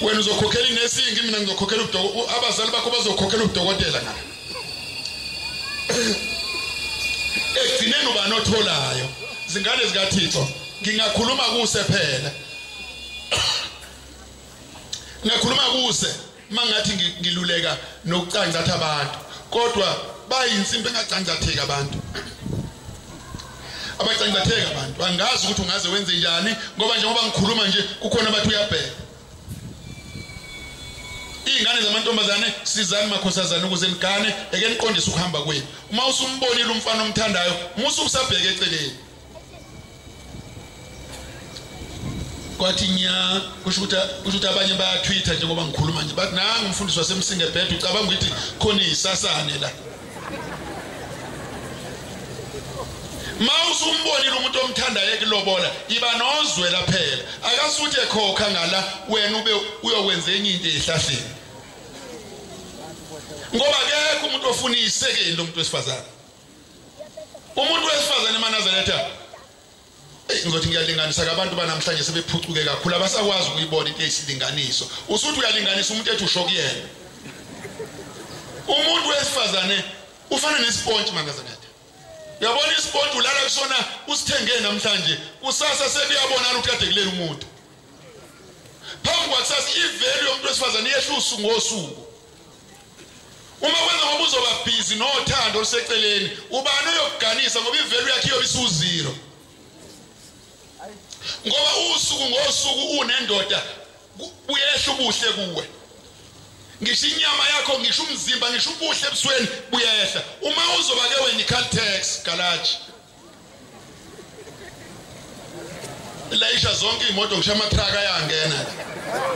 Wena uzokhokhela inursing, mina ngizokhokhela ubudokotela, abazali bakho bazokhokhela ubudokotela ngapha. Ekugcineni ubani otholayo? Zingane zikaThixo, ngingakhuluma kuse phela. Ngingakhuluma kuse mangathi ngiluleka nokucangcatha abantu, kodwa bayinsimbi engacangcatheki abantu. Abacangcatheki abantu. Angazi ukuthi ungaze wenze njani ngoba njengoba ngikhuluma nje kukhona abathi uyabheka. Iy'ngane zamantombazane sizani makhosazane ukuze nigane, eke niqondise ukuhamba kwenu. Uma usumbonile umfana omthandayo, musu usabheke eceleni. Kwathi nya kusho ukuthi abanye bayathwitha njengoba ngikhuluma nje, bathi nangu umfundisi waseMsinga ebhede, ucabanga ukuthi khona isasane la. Ma usumbonile umuntu omthandayo ekulobola, iba nozwela phela. Akasuthi ekhokha ngala wena ube uyokwenza enye into ehlahleni. Ngoba akekho umuntu ofuna isekeli lomuntu wesifazane. Umuntu wesifazane emaNazaretha, ngizothi ngiyalinganisa abantu banamhlanje sebephucuke kakhulu, abasakwazi ukuyibona into eyisilinganiso. Usuthi uyalinganisa umuntu ethi usho kuyena. Umuntu wesifazane ufana nesipontshi maNazaretha. Uyabona isipontshi ulala kusona usithenge namhlanje, kusasa sekuyabonana ukuthi kade kulele umuntu. Phambi kwakusasa ivalue yomuntu wesifazane iyehla usuku ngosuku. Uma kwenza ngoba uzoba busy nothando oluseceleni, ubani oyokuganisa ngoba ivalue yakhe iyobe isu-zero. Ngoba usuku ngosuku unendoda buyehla ubuhle kuwe. Ngisho inyama yakho, ngisho umzimba, ngisho ubuhle ebusweni buyehla. Uma uzoba ke wena i-Caltex garage, layisha zonke imoto, ngisho amatraka ayangena.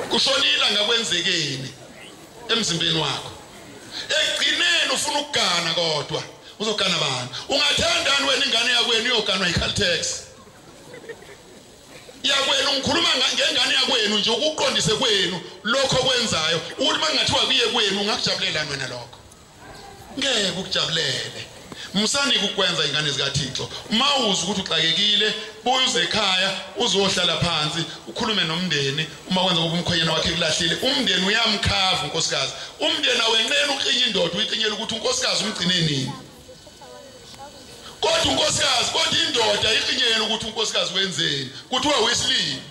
Kushonile ngakwenzekeni emzimbeni wakho. Ekugcineni ufuna ukugana, kodwa uzogana bani? Ungathandani wena ingane yakwenu iyoganwa i-Caltex? Yakwenu, ngikhuluma ngengane yakwenu nje, ukuqondise kwenu lokho okwenzayo. Ukuthi mangathiwa kuye kwenu ungakujabulela wena lokho? Ngeke ukujabulele. Musani ukukwenza ingane zikaThixo. Uma uzwa ukuthi uxakekile, buya uze ekhaya uzohlala phansi ukhulume nomndeni. Uma kwenza ngoba umkhwenyana wakhe kulahlile, umndeni uyamkhava unkosikazi. Umndeni awenqeni uqinye indoda, uyiqinyela ukuthi unkosikazi umgcine nini. Kodwa unkosikazi, kodwa indoda iqinyela ukuthi unkosikazi wenzeni, kuthiwa wesilimi.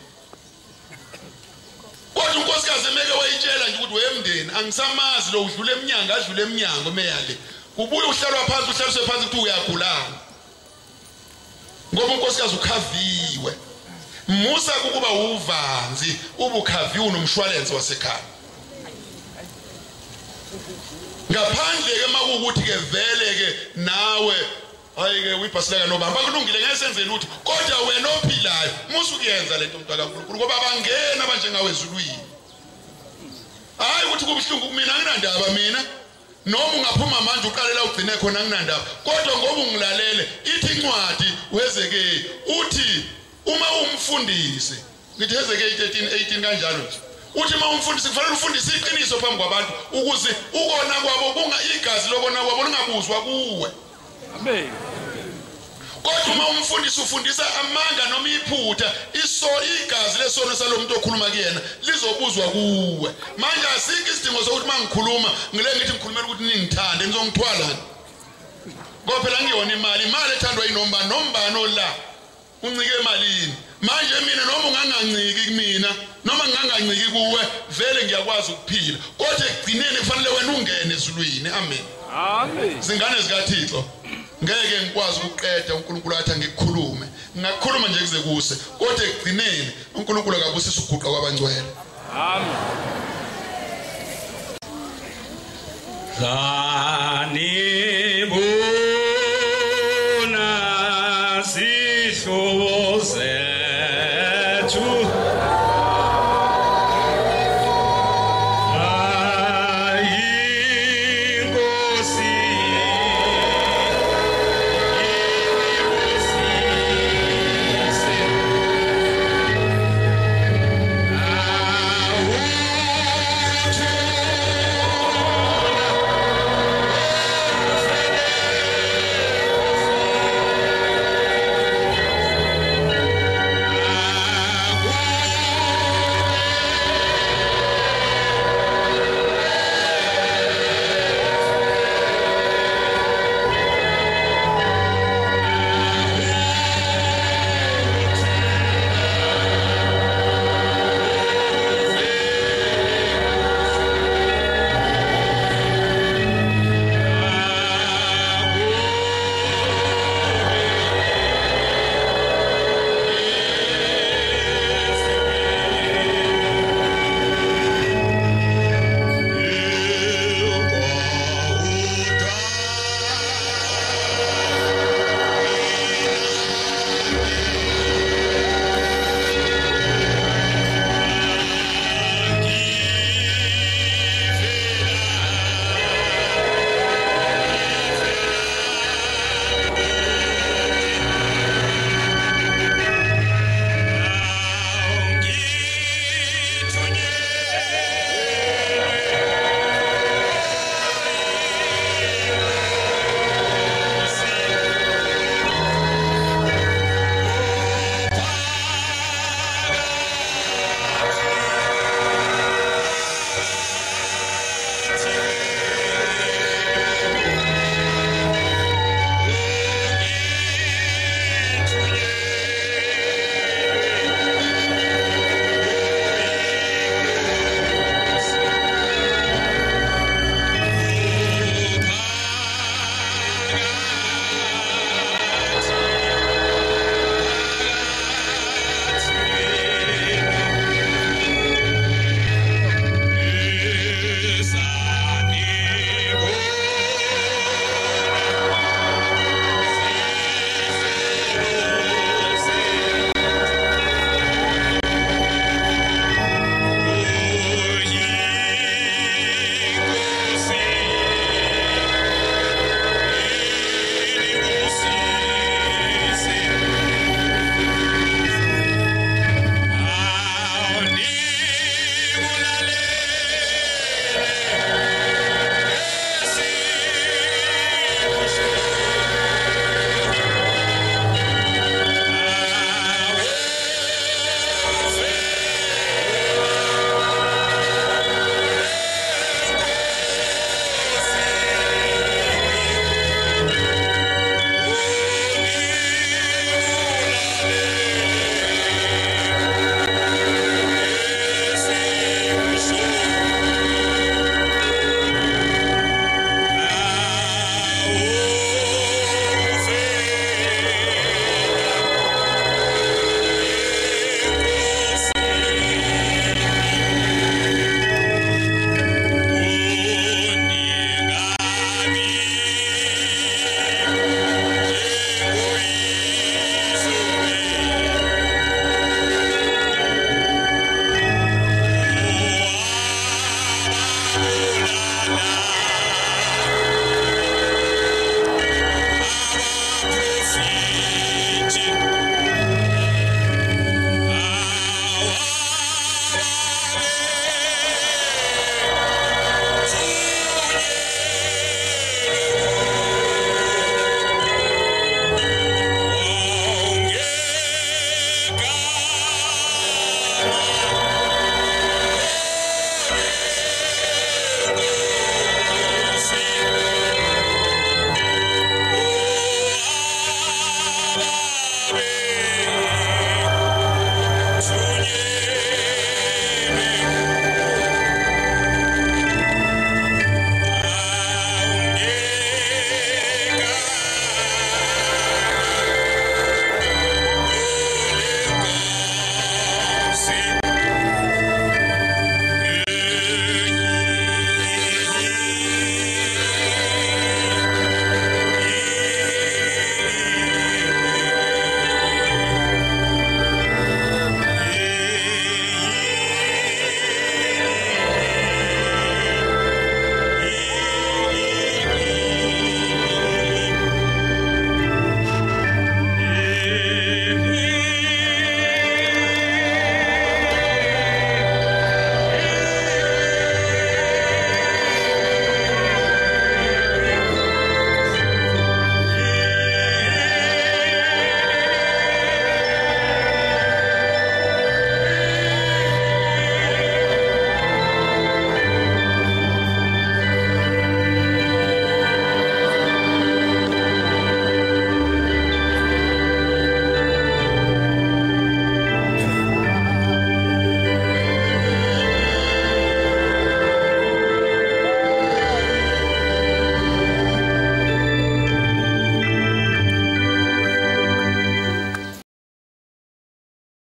Kodwa unkosikazi emeke wayitshela nje ukuthi wemndeni angisamazi lo, udlule eminyango, adlule eminyango meyale. Ubuye uhlalwa phansi, uhlaliswe phansi ukuthi uyagulana. Ngoba unkosikazi ukhaviwe. Musa ukuba uvanzi, ubukhaviwe nomshwalense wasekhaya. Ngaphandle ke makuwukuthi ke vele ke nawe hayi ke uyibhasileka nobamba kulungile ngeke senze lutho, kodwa wena ophilayo musu kuyenza lento mntaka kaNkulunkulu, ngoba abangena abanjengawe ezulwini. Hayi ukuthi kubuhlungu kumina, anginandaba mina. Noma ungaphuma manje uqalela ugcine khona, anginandaba. Kodwa ngoba ungilalele, ithi incwadi uHezekeli uthi uma umfundisi, ngithi Hezekeli 13:18 kanjalo nje, uthi uma umfundisi kufanele ufundise iqiniso phambi kwabantu ukuze ukona kwabo kunga igazi lokona kwabo lingabuzwa kuwe. Amen. Kodwa uma umfundisi ufundisa amanga noma iphutha, igazi lesono salomuntu okhuluma kuyena lizobuzwa kuwe. Manje asikho isidingo sokuthi mangikhuluma ngile ngithi ngikhulumela ukuthi ningithande, nizongithwalani? Ngoba phela ngiyona imali, imali ethandwa yinomba nombani ola uncike emalini. Manje mina noma unganganciki kumina noma nginganganciki kuwe, vele ngiyakwazi ukuphila. Kodwa ekugcineni kufanele wena ungene ezulwini. Amen. Amen. Zingane zikaThixo, ngeke ngikwazi ukuqeda uNkulunkulu athi ngikukhulume. Ngingakhuluma nje kuze kuse, kodwa ekugcineni uNkulunkulu akabusisa ukuguqa kwabangcwele. Amen.